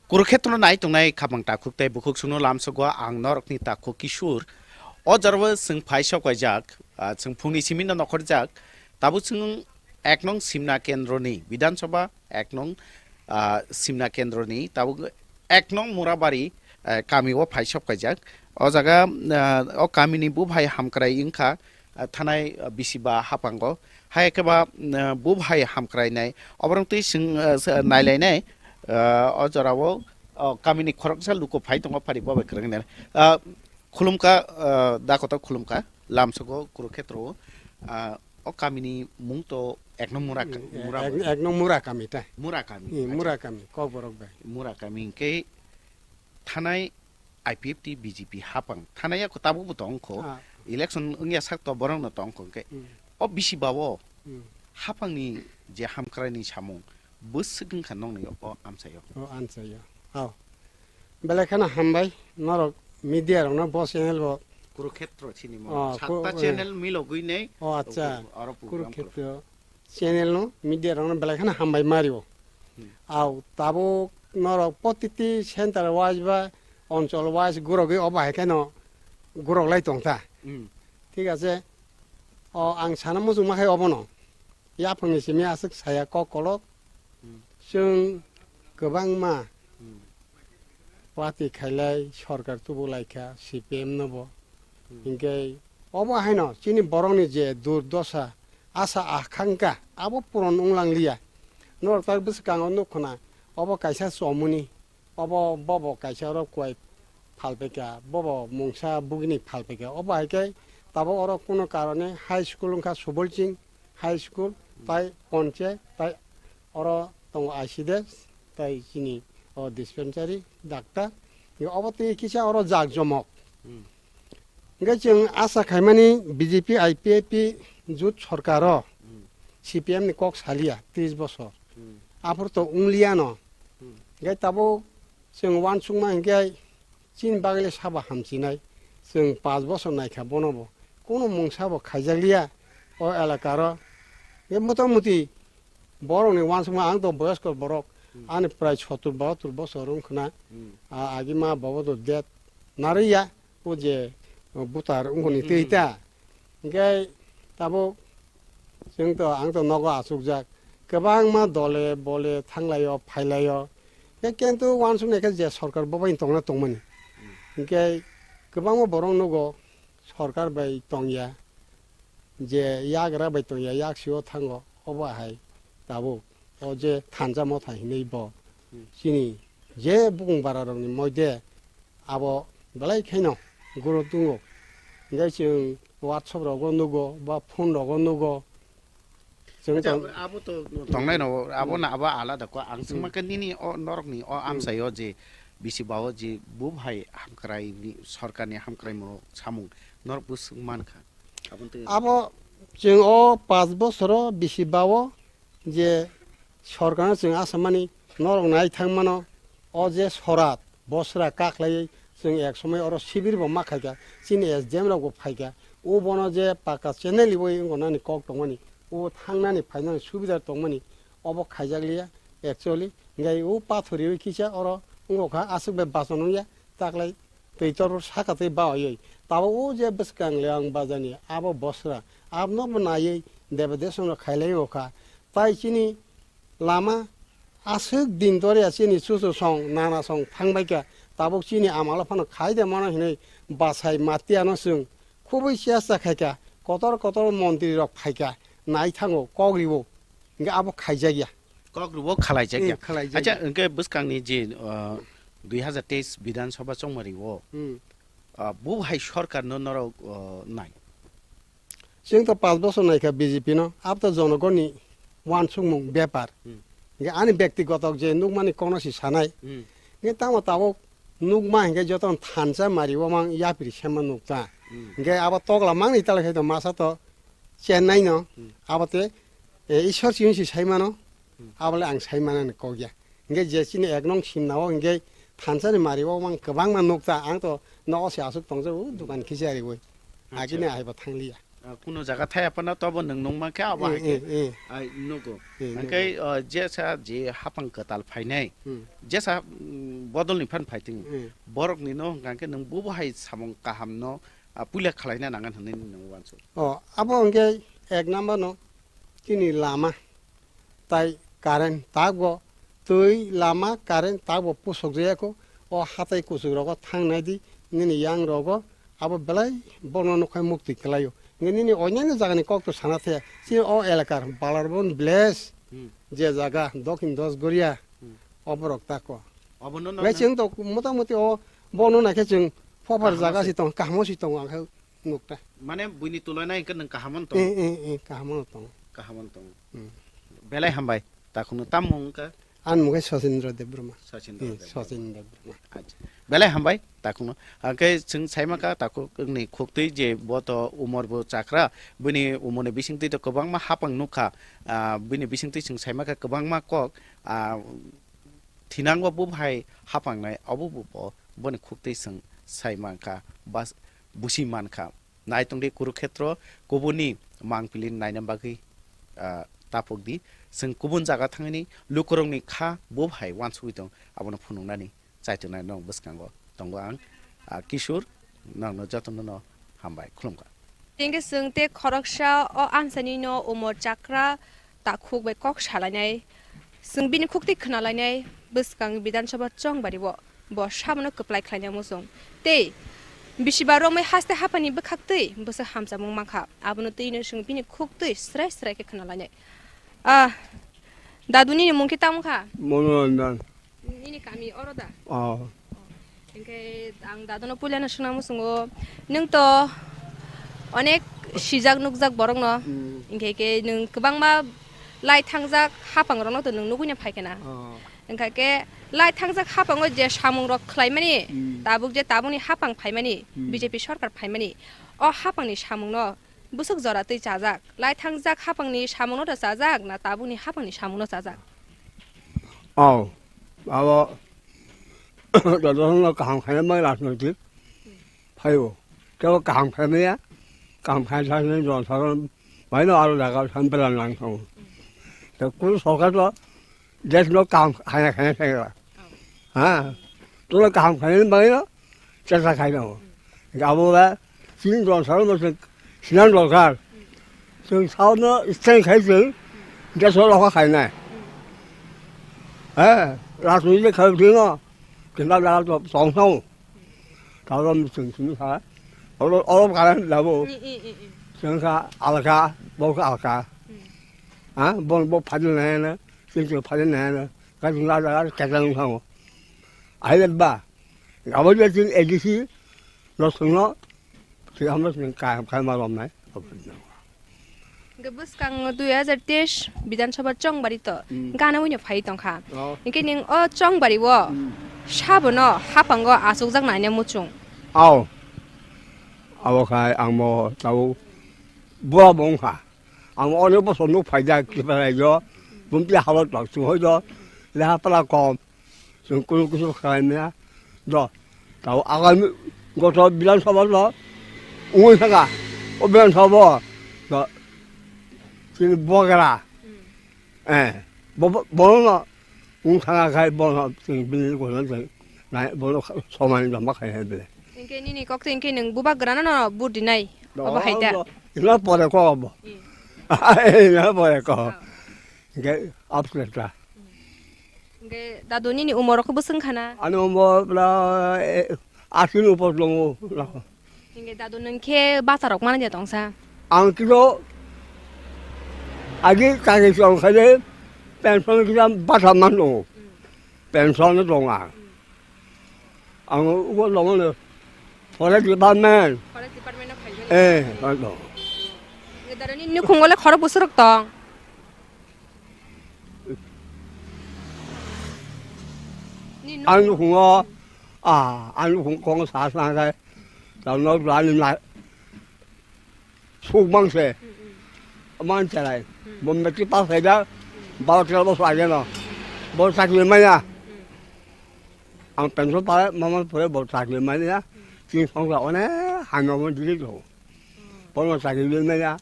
Kurukhetrono nai tongnai khapang takhuk tei bukhuk songno lamsogo ang norokni takhuk Kishur. O jorao chwng phai sok kaijak, ah, chwng phungni simino nokhorjak. Tabuk chwng ek nong Simna Kendroni, Bidhan Sabha ek nong, ah, Simna Kendroni, tabuk ek nong Murabari, eh, kami o phai sok kaijak. O jaga, ah, o kamini buphai hamkrai wngkha, ah, thanai, ah, bisi ba haphango. Hai khe ba, ah, buphai hamkrai nai. Oborok twi swng, ah, sa-, nailainai, ah, o jorao, o kamini khoroksa luku phai tongo phari bo bai kwrwng nai. Ah, khulumkha, ah, da kotor khulumkha, lamsogo Kurukhetro o, ah, o kamini mung to ek nong Mura, Mura ek, bai. Ek nong Mura kami ta. Mura kami, hmm, acha. Mura kami, Kokborok bai. Mura kami hwnkhe thanai I P F T B J P haphang thanai ya tabuk bo tong kho. Ah. Election wngya sak to borok no tong kho hwnkhe. Hmm. O bisi ba o, hmm, haphangni je hamkraini samung bwswk wngkha nokni o amchaio. O amchaio. Hao. Belai kheno hambai norok media rokno bo channel bo. Kurukhetro chini mo. Oh, satta ku-, channel milogwi nei. Oh, acha. Oro program Kurukhetro channel no media rokno belai kheno hambai mario. Hmm. Au tabuk norok protiti center wise ba onchol wise gurogwi obo hai kheno gurok lai tong ta. Hmm. Thik ache. O ang sana muchung ma khai obono. Yaphangni simi aswk saya kok kolok. Hmm. Chwng kwbangma, hmm, party khailai sorkar tubu laikha C P M no bo. Hmm. Hinkhe obo haino chini borokni je durdosa, asa akhangkha abo puron wnglangliya. Norok tak bwskango nukkhna obo kaisa chomuni. Obo, bobo kaisa oro kuai phalpaikha, bobo mungsa bugini phalpaikha. Obo hai khe tabuk oro kuno karone high school wngkha Subolching high school, tai ponche, tai oro tongo I C D S, tai chini o dispensary, doctor. Obo tei kisa oro jak jomok. Hmm. Hingke chwng asa khaimani B J P I P F T jut sorkaro, hmm, C P M ni kok saliya tris bosor. Hmm. Aphuru to wngliya no. Hmm. Hingke tabuk chwng uansukma hingke chini bagwi le sabo hamchinai. Chwng panch bosor naikha bono bo. Kunu mungsa bo khaijakliya o elakaro. Hingke motamuti borokni uansukma ang to boyosko borok. Hmm. Ani prai sottur bahattur bosor wngkhna. Hmm. A, agima bobo to death narwkya. O je, o, butar wngkoni twi ta. Hingke tabuk chwng to, ang to nogo achukjak. Kwbangma dole bole thanglaio, phailaio. Hingke kintu uansuknai khe je sorkar bo bai tongna tongmani. Hingke kwbangma borok nugo sorkar bai tongya. Je yagra bai tongya, yaksio thango, obo hai. tabuk o je thansa motha hinwi bo Hmm. chini je bukung bara rokni moide abo belai khaino guru tungo. Hingke chwng WhatsApp rogo nugo ba phone rogo nugo. Chwng Acha, tong- abo to tongnai no, abo Hmm. na abo alada ko. Ang Hmm. swngma khe nini o norokni o Hmm. amsayo je bisi bao je bo hai hamkrai ni sorkar ni hamkrai mo samung norok bo swng man kha. Abo to Abo chwng o paanch bosoro bisi bao je sorkarno chwng asamani norok nai thangmano, o je sorat bosra kaklaiwi chwng ek somoi oro sibir bo ma khaikha, chini S D M rok bo phaikha, o bono je paka channel wi wngkha nani kok tongmani, o thangnani phainani subida tongmani, obo khaijak liya actually, hingke o pathoriwi kisa oro wngkha kha aswk bai bachon wngya, taklai twi torbo saka twi baoyoi. Tabuk o je bwskang le ang bajani abo bosra. Abno bo naiwi debedesongrok khailai o kha. Tai chini lama aswk din dorya chini chuchu song, nana song thangbai kha. Tabuk chini amalo phano khai de mano hinwi bachai matiano chwng khubui chesta khai kha. Kotor kotor montri rok phai kha. Nai thango kok riwo. Hingke abo khaijakya. Kok rwbo khalaijak ya. Eh, khalaijak Acha, ya. Hingke bwskangni je, uh, dui hazar teis Bidhan Sabha chongmari o, Hmm. uh, bo hai sorkar no norok, uh, nai. Chwng to paanch bosor naikha B J P no, abo to jonogonni wansukmung bepar. Hmm. Hingke ani bektigoto je nukmani kono si sanai. Hmm. Hingke tamo tabuk nukma hingke joto thansa mari o mang yapri sema nukta. Hmm. Hingke abo tokla mangni tala khe to masa to Chennai no, Hmm. abo te, eh, Ishwar chini si sai mano, Hmm. abole ang sai manani kok ya. Hingke je chini ek nong simna o hingke thansa ni mari o mang kwbangma nukta, ang to nogo se aswk tongjago, o dukan kisa riwi. Acha. Agini ahaibo thangliya. Ah, kuno jaga thaya phano tobo nwng nung mankhe abo Eh, hai khe. Eh, eh. Ai nugo. Eh, nugo. Hingke, ah, jesa je hapang kwtal phainai, Hmm. jesa, mm, bodol ni phan phaiting. Hmm. Borok ni no hingka khe nwng bubo hai samung kaham no, ah, puila khwlaina nangan hinwi nwng uansuk. O, abo hingke ek number no chini lama tai current takbo twi lama current takbo pusok jaya kho. O hatai kuchuk rogo thang nai di nini yang rogo abo belai bono nukhai mukti kwlaio. Hingke nini onyaino jagani kok to sana thaya. Chini o elakar Balarbon village Hmm. je jaga Dokhin Dosgoria Hmm. oborok tako. Obono no Nai na- chwng to motamuti o bono naikhe chwng phopar Kahamo jaga se. Si tong, kahamo si tongo ang khe nukta. Mane buini tulai nai hwnkhe nwng kahamo tong? Eh, eh, eh, kahamo tong. Kahamo tong. Hmm. Belai hambai. Takhwno tam mung wngkha? Ani mung khe Sachendra Debbarma. Sachendra Eh, Debbarma. Sachendra Debbarma. Acha. Belai hambai takhwno. Hwnkhe chwng saima kha takhwkni khuktwi je bo to umor bo chakra, bini umorni bisingtwi to kwbangma hapang nukha. Ah, bini bisingtwi chwng saima kha kwbangma kok, ah, thinangbo bo hai hapangnai, obo bo bo boni khuktwi chwng sai mankha, bas-, busi mankha. Nai tongdi Kurukhetro kubuni mangpili naina bagwi, ah, tapokdi. Chwng kubun jaga thangni lukurokni kha bo hai uansugwi tong, abono phunuknani chaitongnai nok bwskango tongo ang, ah, Kishore, nokno jotono no hambai khulumkha. Tengke chwng tei khoroksa o amchaini no umor chakra takhuk bai kok salainai. Chwng bini khuktwi khwnalainai bwskang Bidhan Sabha chongbari o. Bo sabono kwplai khlaina muchung. Tei bisiba romwi haste haphani bwkhaktwi bwswk hamjakmung mankha. Abono twino chwng bini khuktwi srai srai khe khwnalainai. Ah, dadu nini mung khe tamo kha? Monoranjan. Nini kami oro da? Oh. Hingke ang dadono puilano swngna muchungo, nwng to onek sijak nukjak borokno, Hmm. hingke ke nwng kwbangma lai thangjak hapang rokno to nwng nugui no phaikhe na. Oh. Hingka ke lai thangjak hapango je samung rok khlaimani, Hmm. tabuk je tabukni hapang phaimani, Hmm. B J P sorkar phaimani, o hapangni samungno bwswk jora twi chajak? Lai thangjak hapangni samungno da chajak na tabukni hapangni samungno chajak? Oh, abo jotono kaham khaina bagwi rajnoitik phaibo. Tebo kaham khaimaya, kaham khaina thangwi jora saro baino aro jaga thang belan nang thango. Tei kunu sorkar to desh no kaham khaina khaina thangla. Ha? Tono kaham khaina bagwi no chesta khai tongo. Abo ba chini jora saro no se sinan dorkar. Chwng sao no strength khai chwng desh no rokha khainai. Ha? Rajniti khai chwng no kinta jaga to tong thango. Tabo chwng simi kha. Oro, oro kha labo. Mm, mm, mm, mm. Chwng kha alka, bo kha alka. Mm. Ha, bon bo phadi na na, tin tin phadi na na, ka tin la la ka ta nung sango. Ai le ba, ga bo je tin A D C, lo sung no, ti ham lo tin ka ka ma rom nai. Hwnkhe bwskang dui hajar teis Bidhan Sabha chongbari to Hmm. gana wngno phai tongkha. Oh. Hwnkhe nwng o chongbari o Hmm. sabono haphango achukjak naina muchung. Ao. Abo khai ang bo tau bura bo wngkha. Ang onek bosor nuk phaijak Tripura raijo, bumti halot tok chwng hoi do, leha pora kom, chwng kunu kisu khlai maya do. Tao agami goto Bidhan Sabha do, wngwi thangkha, o Bidhan Sabha do, chini bogra, eh, bo, bo, bono no wng thangkha khai bono chini bini goto chwng nai, bono somani joma khai hai bele. Hwnkhe nini kok twi hwnkhe nwng bubagrano no vote rinai, obo hai da? Ina pore ko obo. Hmm. Ina pore ko. Oh. Hwnkhe upset ta. Hwnkhe dadu nini umor rok bwswk wngkha na? Ani umor pura, eh, ashi ni upor tongo. Hwnkhe dadu nwng khe bata rok manliya tongsa? Ang kilo agi kage chong khaide pension kisa bata man tongo. Hmm. Pension no tongo ang. Hmm. Ang ugo tongo no forest department. Forest department o khaijani? Eh, ang tongo. Nini darani nukhungo le khorok bwswk rok tong? Ni nuk- Ang nukhungo, ah, ang nukhung kong sa sa kai. Tamo tani na suk mang se. Hmm, hmm. Man chalai. Hmm. Bo matric pass khai da, Hmm. baro tero bosor age no. Bo chakri maya. Hmm. Ang pension pare, mama pore bo chakri maya. Hmm. Tin songsa one hano mo dili do. Hmm. Bono chakri maya.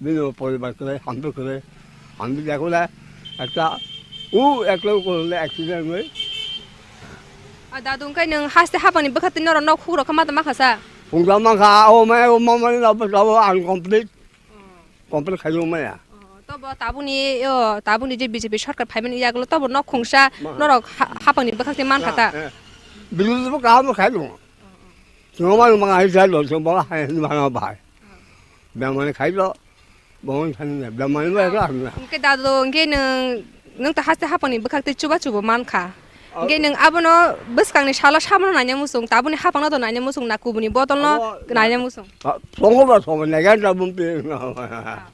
Bini poribar kwrwi, hambai kwrwi, hambai jakole ekta u eklo korle accident wngwi. A dadu, wngkhe nwng haste hapangni bwkhaktwi norok nok hukrok kha ma tongma kha sa? Phungsa mankha, o maya o mamani rok bwskango ang complete, complete khaijak maya. Oh, tobo tabukni, o, tabukni je B J P sorkar phaimani yagulo tobo nok khungsa Ma. norok ha-, hapangni bwkhaktwi mankha ta? Eh. Bini bo kaham khai dong. Chwng mano manga hai jai lo, chwng bo hai hwnwi mano bahai. Bemani khai lo, bo hwnwi thani na, bemani bo ekla hwnwi na. Hwnkhe dadu, hwnkhe nwng, nwng ta haste hapangni bwkhaktwi chuba chubo mankha. Hwnkhe nwng abono bwskangni salo sabono naina muchung, tabukni hapangno to naina muchung na, kubuni bodolno Abo naina muchung. Ah, songo ba songo, naikha da bumpi. Ah, ah,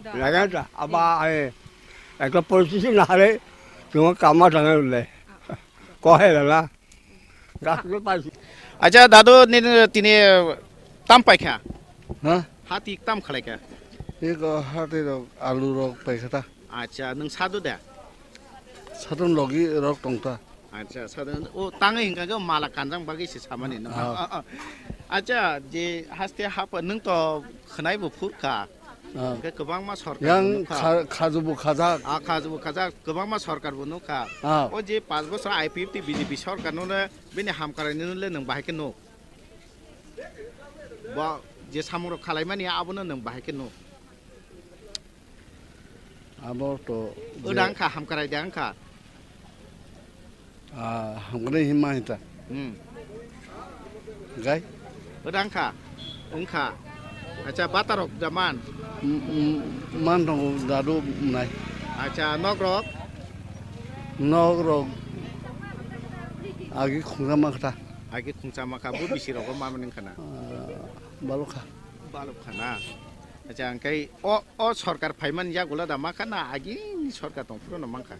do. Naikha da, aba, eh, ekta politician na hare, chwng kama thangna le. Ah, do. Ko hai la la. Acha, dadu, nini tini tam paikha? Ha? Hati tam khalaikha? Eko hati rok, alu rok paikha ta. Acha, nwng sadu da? Sadon logi rok tongta. Acha, sadon, o, tangwi hinkha khe mala kanjang bagwi se samani no. Ah. Ah, ah. Acha, je haste hap, nwng to khwnai bo phurkha. Ah. Hwnkhe kwbangma sorkar Yang bo nukha. Kha-, khaju bo khajak. Ah, khaju bo khajak, kwbangma sorkar bo nukha. Ah. O je panch bochor I P F T B J P sorkar no le bini hamkrai no le nwng bahai khe nuk. Bo je samung rok khalaimani abono nwng bahai khe nuk. Abo to je Odang kha hamkrai dang kha. Ah, hamkrai hima hita. Hmm. Gai? Odang kha. Wngkha. Acha, bata rok da man? M-, m-, man tongo dadu nai. Acha, nok rok? Nok rok agi khungsa ma kha ta. Agi khungsa ma kha, bo bisi rogo ma mani khana? Ah, balok kha. Balok khana. Acha, angkai o, o sorkar phaiman yagulo da ma kha na agi sorkar tongphuru no man kha?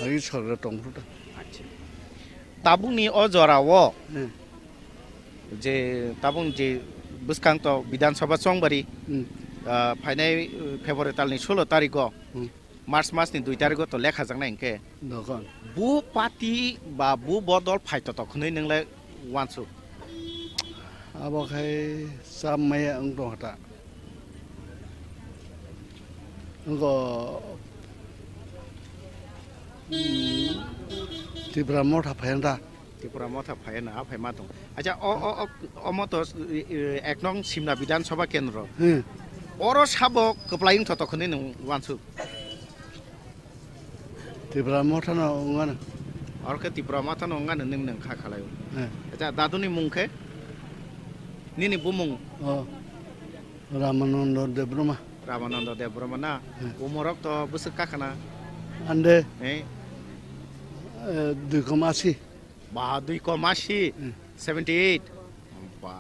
Agi sorkar tongphuru ta. Acha. Tabukni o jora o Hmm. je tabuk je bwskang to Bidhan Sabha chongbari, Hmm. ah, phainai, uh, February talni sulo tarikgo, Hmm. March masni dui tarikgo to lekha jaknai hinkhe. Dokon. Bu party ba bu bodol phai to tok hwnwi nwngle wansuk? Abo khai chap maya wng tongkha ta. Wngkha, mm, Tipra Motha phai ta. Tipra Motha phai na, a phai ma tong. Acha, o, o, o, omo to, e, e, ek nong Simna Bidhan Sabha Kendro. Hmm. Oro sabo kwplai wng tho tokoni nung wansuk. Tipra Motha no wngano. Oro khe Tipra Motha no wngano nung nung kha khalai. Hmm. Acha, daduni mung khe? Nini bumung? O, Ramananda Debbarma. Ramananda Debbarma na? Hmm. Umorok to bwswk kakhana? Ande. Eh? Eh, dui kom asi. Ba, dui kom asi. Hmm. Seventy eight. Ba.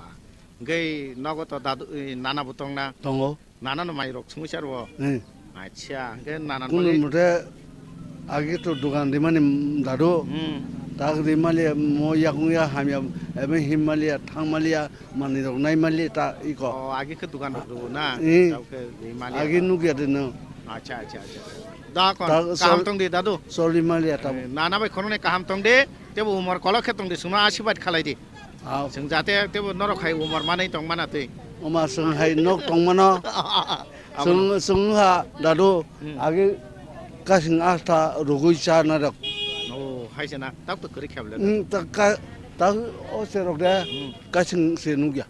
Hwnkhe nogo to dadu, eh, nana bo tongna? Tongo. Nana no mai rok sumui sar bo? Hmm. Acha, hwnkhe nana Kunu mole mothe agi to dugan rimani dadu. Hmm. Tak rimali mo yakung ya hamya, ebe himali ya, thangmali ya, manwi rok naimali ta iko. O, agi khe dugan rok rw na? Eh. Tau khe rimali ya. Agi nukya de no. Acha, acha, acha. Da kon, Ta kaham sol-, tong di dadu. Solimali ya ta. Eh, nana bai khonone kaham tong di. Tebo umor kolok khe tong di, suma asibad khalai di. Aw. Chwng jate tebo norok hai umor manwi tong mana twi. Oma chwng hai nok tong mano. Abo Chwng, no. Chwng ha dadu Hmm. agi kasing asta rugui cha na rok. Oh, hai se na. Tak to kwrwi khe bole. Hmm, ta ka, ta o se rok de Hmm. kasing se nukya.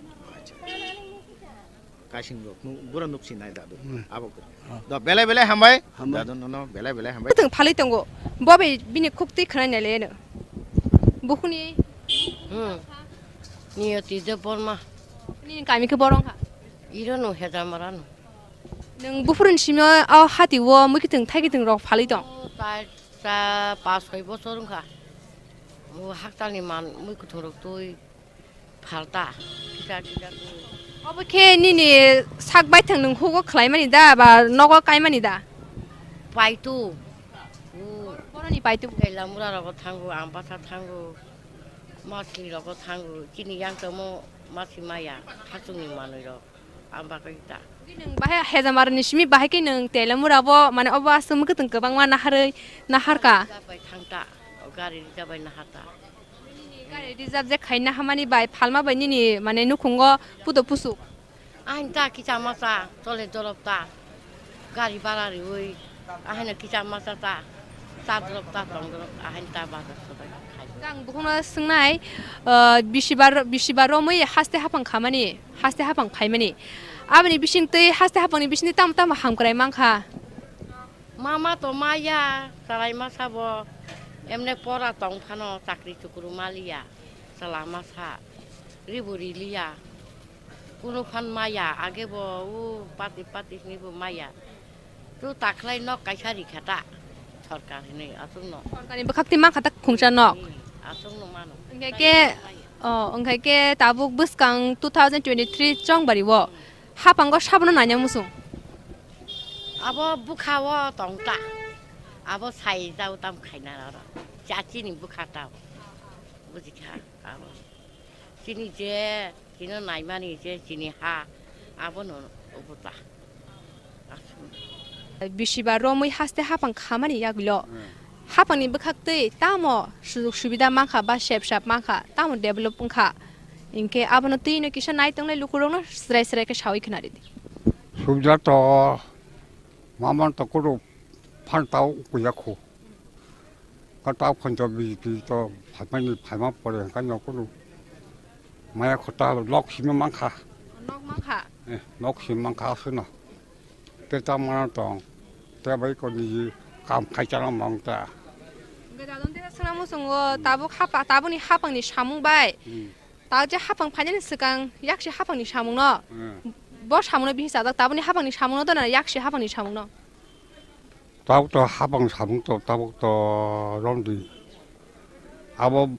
Kasing rok, nu-, bura nuk sinai dadu. Hmm. Abo kwrwi. Ah. Do belai belai hambai. Hambai. Dadu nono belai belai hambai. Kwthwng phalwi tongo. Bo bai bini khuk twi khwnai nai le no. Bukhuni. Hmm. Niyoti Debbarma. Nini kami khe borong kha? Iro no Hejamara no. Nwng buphuruni simi o hati o mui kwthwng thai kwthwng rok phalwi tong? O ta, ta pas soi bosor wngkha. O haktalni man mui kwthwng rok twi. Phalta, kisa kisa twi. Obo khe nini sak baithang nwng hugo khlaimani da ba nogo kaimani da? Paitu. Hmm. Boroni paitu. Teilamura rogo thango, Ambasa thango, Masli rogo thango, chini yang tongmo masi maya, hachungni manwi rok, amba khe ta. Nwng bahai Hejamarani simi bahai khe nwng Teilamura bo, mane obo aswk mwkhwtwng kwbangma naharwi naharka. Bai thangta, o gari rida bai naharta. Nini gari reserve je khaina hamani bai phalma bai nini mane nukhungo puto pusuk. Ahin ta kicha masa chole dorop ta gari bara riwi ahin kicha masa ta cha dorop ta tong dorop ahin ta bazar sobai khai. Ang bukhukno swngnai, ah, bisibar, bisibar romwi haste haphang khamani, haste haphang phaimani. Aboni bising twi haste haphangni bisingtwi tamo tamo hamkrai mankha. Mama to maya, chwraima sabo, emne pora tong phano chakri chukru maliya, chwla masa, ribu riliya, kunu phan maya, age bo u pati pati hwnwi bo maya. Tu takhlai nok kaisa rikha ta, sorkar hwnwi aswkno. Sorkarni bwkhak twi mankha ta khungsa nok. Hmm, aswkno mano. Hwnkhe khe, oh, hwnkhe khe tabuk bwskang two thousand twenty-three chongbari o. Hapango sabono naina muchung. Abo bwkha o tong ta. Abo sai jao tam khaina oro. Cha chini bwkha ta. Buji kha abo. Chini je, chini naimani je, chini ha. Abono obo ta. Aswk. Bisiba romwi haste hapang khamani yagulo. Hmm. Hapangni bwkhak twi tamo sujug subida mankha ba sep sap mankha, tamo develop wngkha. Hinkhe abono twino kisa nai tongnai lukurokno srai srai khe saui khna ridi. Subida to mamon to kuru phan tao kuya khu. Ka tao phan to B J P to phaimani phaima pore hwnkhe no kuru maya khota lok simi mankha. Nok mankha? Eh, nok simi mankha aswkno. Tei tamo tong. Tei bai ko niji kam khai chana mong ta. Hwnkhe dadon tei swngna muchungo tabuk hapa, tabukni hapangni samung bai. Hmm. Tabuk je hapang phainani swkang yaksi hapangni samungno. Hmm. Bo samungno bihi chajak tabukni hapangni samungno dona yaksi hapangni samungno. Tabuk to hapang samung to tabuk to romdi. Abo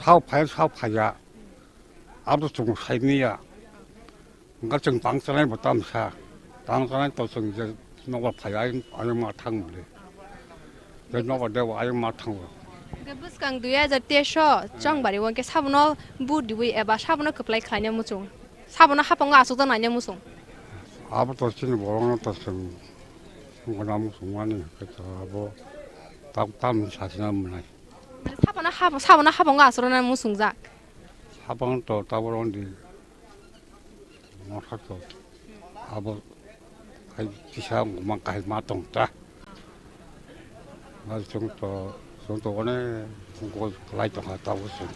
sao phai sao phaiya. Abo to chwng saimanya. Wngkha chwng tang chanai bo tamo sa, tang chanai to chwng je nogo phai ayung, ayung ma thang mole. Je nogo debo ayung ma thango. Hwnkhe bwskang dui hajar teis o chongbari o hwnkhe sabono bu diwi eba sabono kwplai khlaina muchung. Sabono hapango aswk naina muchung. Abo to chini borokno to chwng wngna muchung mani hwnkhe to abo tam, tam sachina mwnai. Mane sabono hap-, sabono hapango aswk rwna muchungjak. Hapang to taboro di. Motha to abo hai kisa ma kahai ma tong ta. Ba chwng to, chwng to one gol kwlai tong kha tabuk chwng.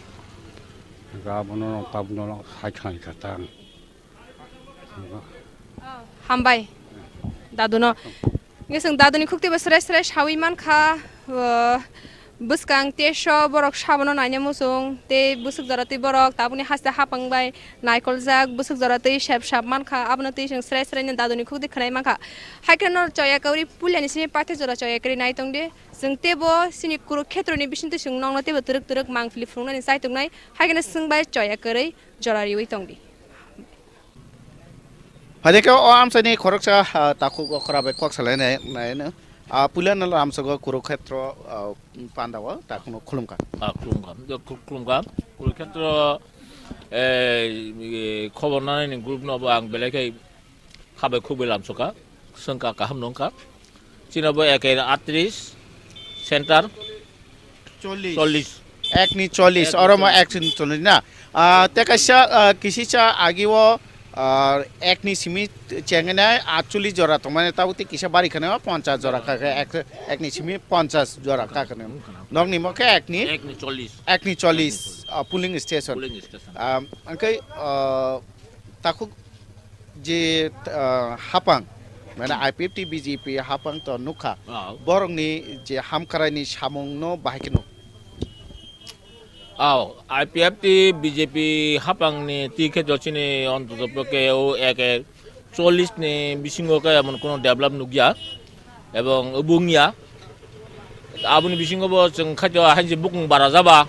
Ga abono tabuk no sai thang kha tang. Hambai. Dadu no. Nge chwng dadu ni khukti bo srai srai sawi man kha. Uh, Bwskang teso borok sabono naina muchung, tei bwswk jora twi borok tabukni haste hapang bai naikoljak, bwswk jora twi sep sap mankha, abono twi chwng srai srai no daduni khukdi khwnai mankha. Hai kheno choya kwrwi puilani simi pathe jora choya kwrwi nai tongdi. Chwng teibo chini Kurukhetroni bisingtwi chwng nokno teibo twrwk twrwk mangpili phunuknani chai tongnai, hai kheno chwng bai choya kwrwi jora riwi tongdi. Phaikhe o amchaini khoroksa, ah, takhuk okra bai kok salainai, naino. Ah, puilano lamsogo Kurukhetro, ah, pandao takhukno khulumkha. Ah, khulumkha. Jo, khul-, khulumkha. Kurukhetro, eh, eh, khobor nanani group no bo ang belai khe khabai khukbai lamsoka. Swngkha kaham nungkha. Chini bo eke atris, center chollish. Chollish. Ekni chollish, ekni oro mo chollish. Ekni chollish na. Ah, te kaisa, ah, kisisa agi o, ah, ekni simi chengenai atchollish jora tongmani, tabuk te kisa bari khane o ponchas jora kha khe, ek, ekni simi ponchas jora kha khane. Nokni mo khe ekni, ekni chollish. Ekni chollish, ekni chollish. Ah, polling station. Polling station. Ah, angkai, ah, takhuk je, ah, hapang, mane, hmm, I P F T B J P hapang to nukha. Ah. Borokni je hamkraini samungno bahai khe nuk. Ah, I P F T B J P hapangni twi khe jochini ontoto pokhe o eke chollish ni bisingo khe emon kono develop nukya. Ebong bung ya. Aboni bisingo bo chwng khaito hainse bukung bara jaba.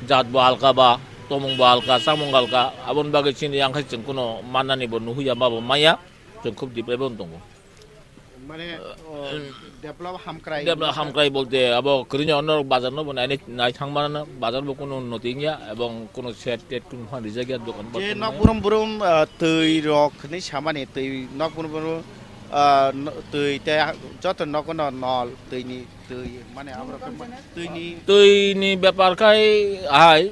Jat bo alka ba, tomung bo alka, chamung alka. Aboni bagwi chini yang khai chwng kuno mannani bo nuhuya ma bo maya. Chwng khub develop on tongo. Mane, o, eh, develop hamkrai. Develop hamkrai bolte abo kwrwini ono bazar no bo nai, nai thang mana bazar bo kuno noti ya ebong kuno shed ted kuno phan rijak ya dokan. Je nok burum burum, ah, twi rok ni samani twi nok burum burum. Ah, no-, twi tei ha-, joto nogo no nol twi ni twi mane abo rok ma-, twi ni. Twi ni bepar khai hai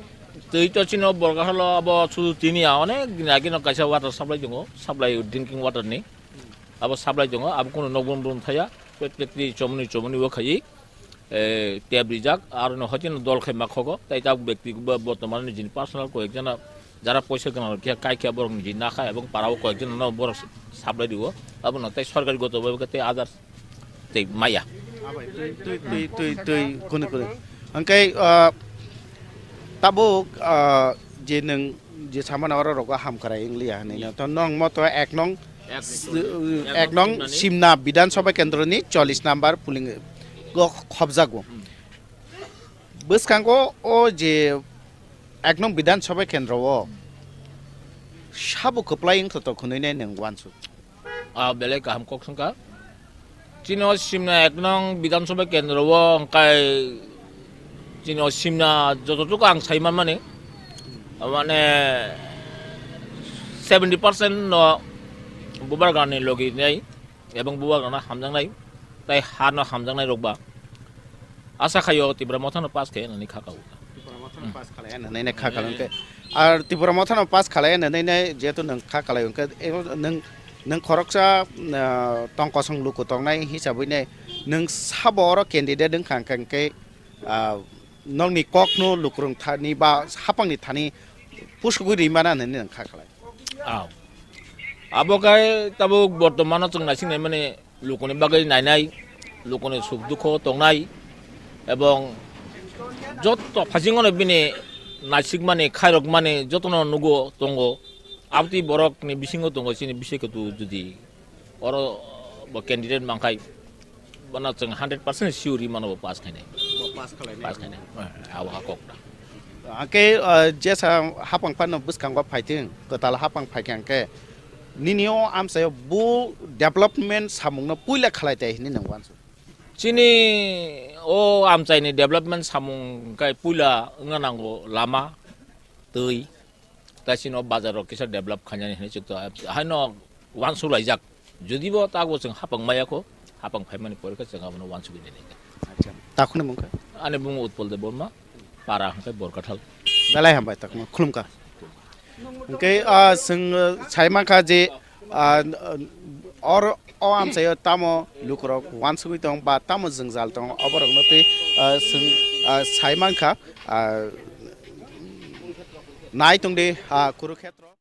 twi to chino borok halo abo sudu tini ya onek din age no kaisa water supply tongo, supply drinking water ni. Abo supply tongo, abo kuno nok brum brum thaya, pet pet twi chomoni chomoni o khayi. Eh, tep rijak, aro no hoiteno dol khai ma khogo, tai tabuk bekti bo-, bortomani jini personal koyek jana jara poisa gwnang rok khe kai khe borok ni jini nakha ebong para o koyek jana no borok supply rio, abo no tai sorkari goto bai khe tai others tai maya. Abai, twi, twi, twi, twi, twi, kunu, kunu. Hwnkhe, ah, tabuk, ah, je nwng je samani oro rogo hamkrai wng liya hinwi no, to nwng mo to ek nong, ek nong s-, chollish, ek nong ek nong simna Bidhan Sabha Kendro ni chollish number polling o khobjago. Hmm. Bwskango o je ek nong Bidhan Sabha Kendro o sabo kwplai wngkha to khwnwi nai nwng uansuk. Ah, belai kaham kok swngkha. Chini o simna ek nong Bidhan Sabha Kendro o hwnkhe chini o simna jototuk ang sai manmani, mane seventy percent no bubagra ni logi nai ebong bubagra no hamjaknai tai ha no hamjaknai rok ba. Asa khaio Tipra Motha no pass khe nani kha kao. Tipra Motha no pass khalai nani ne kha kalo hwnkhe. Ar Tipra Motha no pass khalai nani ne jehetu nwng kha kalai hwnkhe, ebo nwng, nwng khoroksa, ah, tong kosong luku tongnai hisabwi ne nwng sabo oro candidate wngkha hwnkhe, hwnkhe, ah, nokni kokno lukurung thani ba hapangni thani pusugwi rimana hinwi nwng kha khalai. Ah. Abo khe tabuk bortomano chwng naising naimani lukuni bagwi nainai, lukuni suk dukho tongnai, ebong jotto phaisingno bini naisikmani, khairokmani jotono nugo, tongo. Aboni borokni bisingo tongo chini bisai kwtwi jodi oro bo candidate mankhai, bono chwng hundred percent sure ri mano bo pass khainai. Bo pass khlainai. Pass khainai. Eh, abo ha kok da. Hwnkhe, eh, jesa hapang phano bwskango phaithwng, kwtal hapang phaikha hwnkhe, nini o amchaio bo development samungno puila khalai tai hinwi nwng uansuk? Chini o amchaini development samung hwnkhe puila wngna nango lama, twi, tai chini o bazar rok kisa develop khainani hinwi chukto. Haino uansuk laijak. Jodi bo tago chwng hapang maya kho, hapang phaimani pore khe chwng abono uansugwi nai nai kha. Acha, takhukni mung kha? Ani mung Utpal Debbarma, para hwnkhe Borkathal. Belai hambai takhukno, khulumkha. Hwnkhe, ah, chwng, ah, sai mankha je, ah, or, o amchaio tamo lukurok uansugwi tong ba tamo jwngjal tong, oborokno tei, ah, chwng, ah, sai mankha, ah, nai tongdi, ah, Kurukhetro.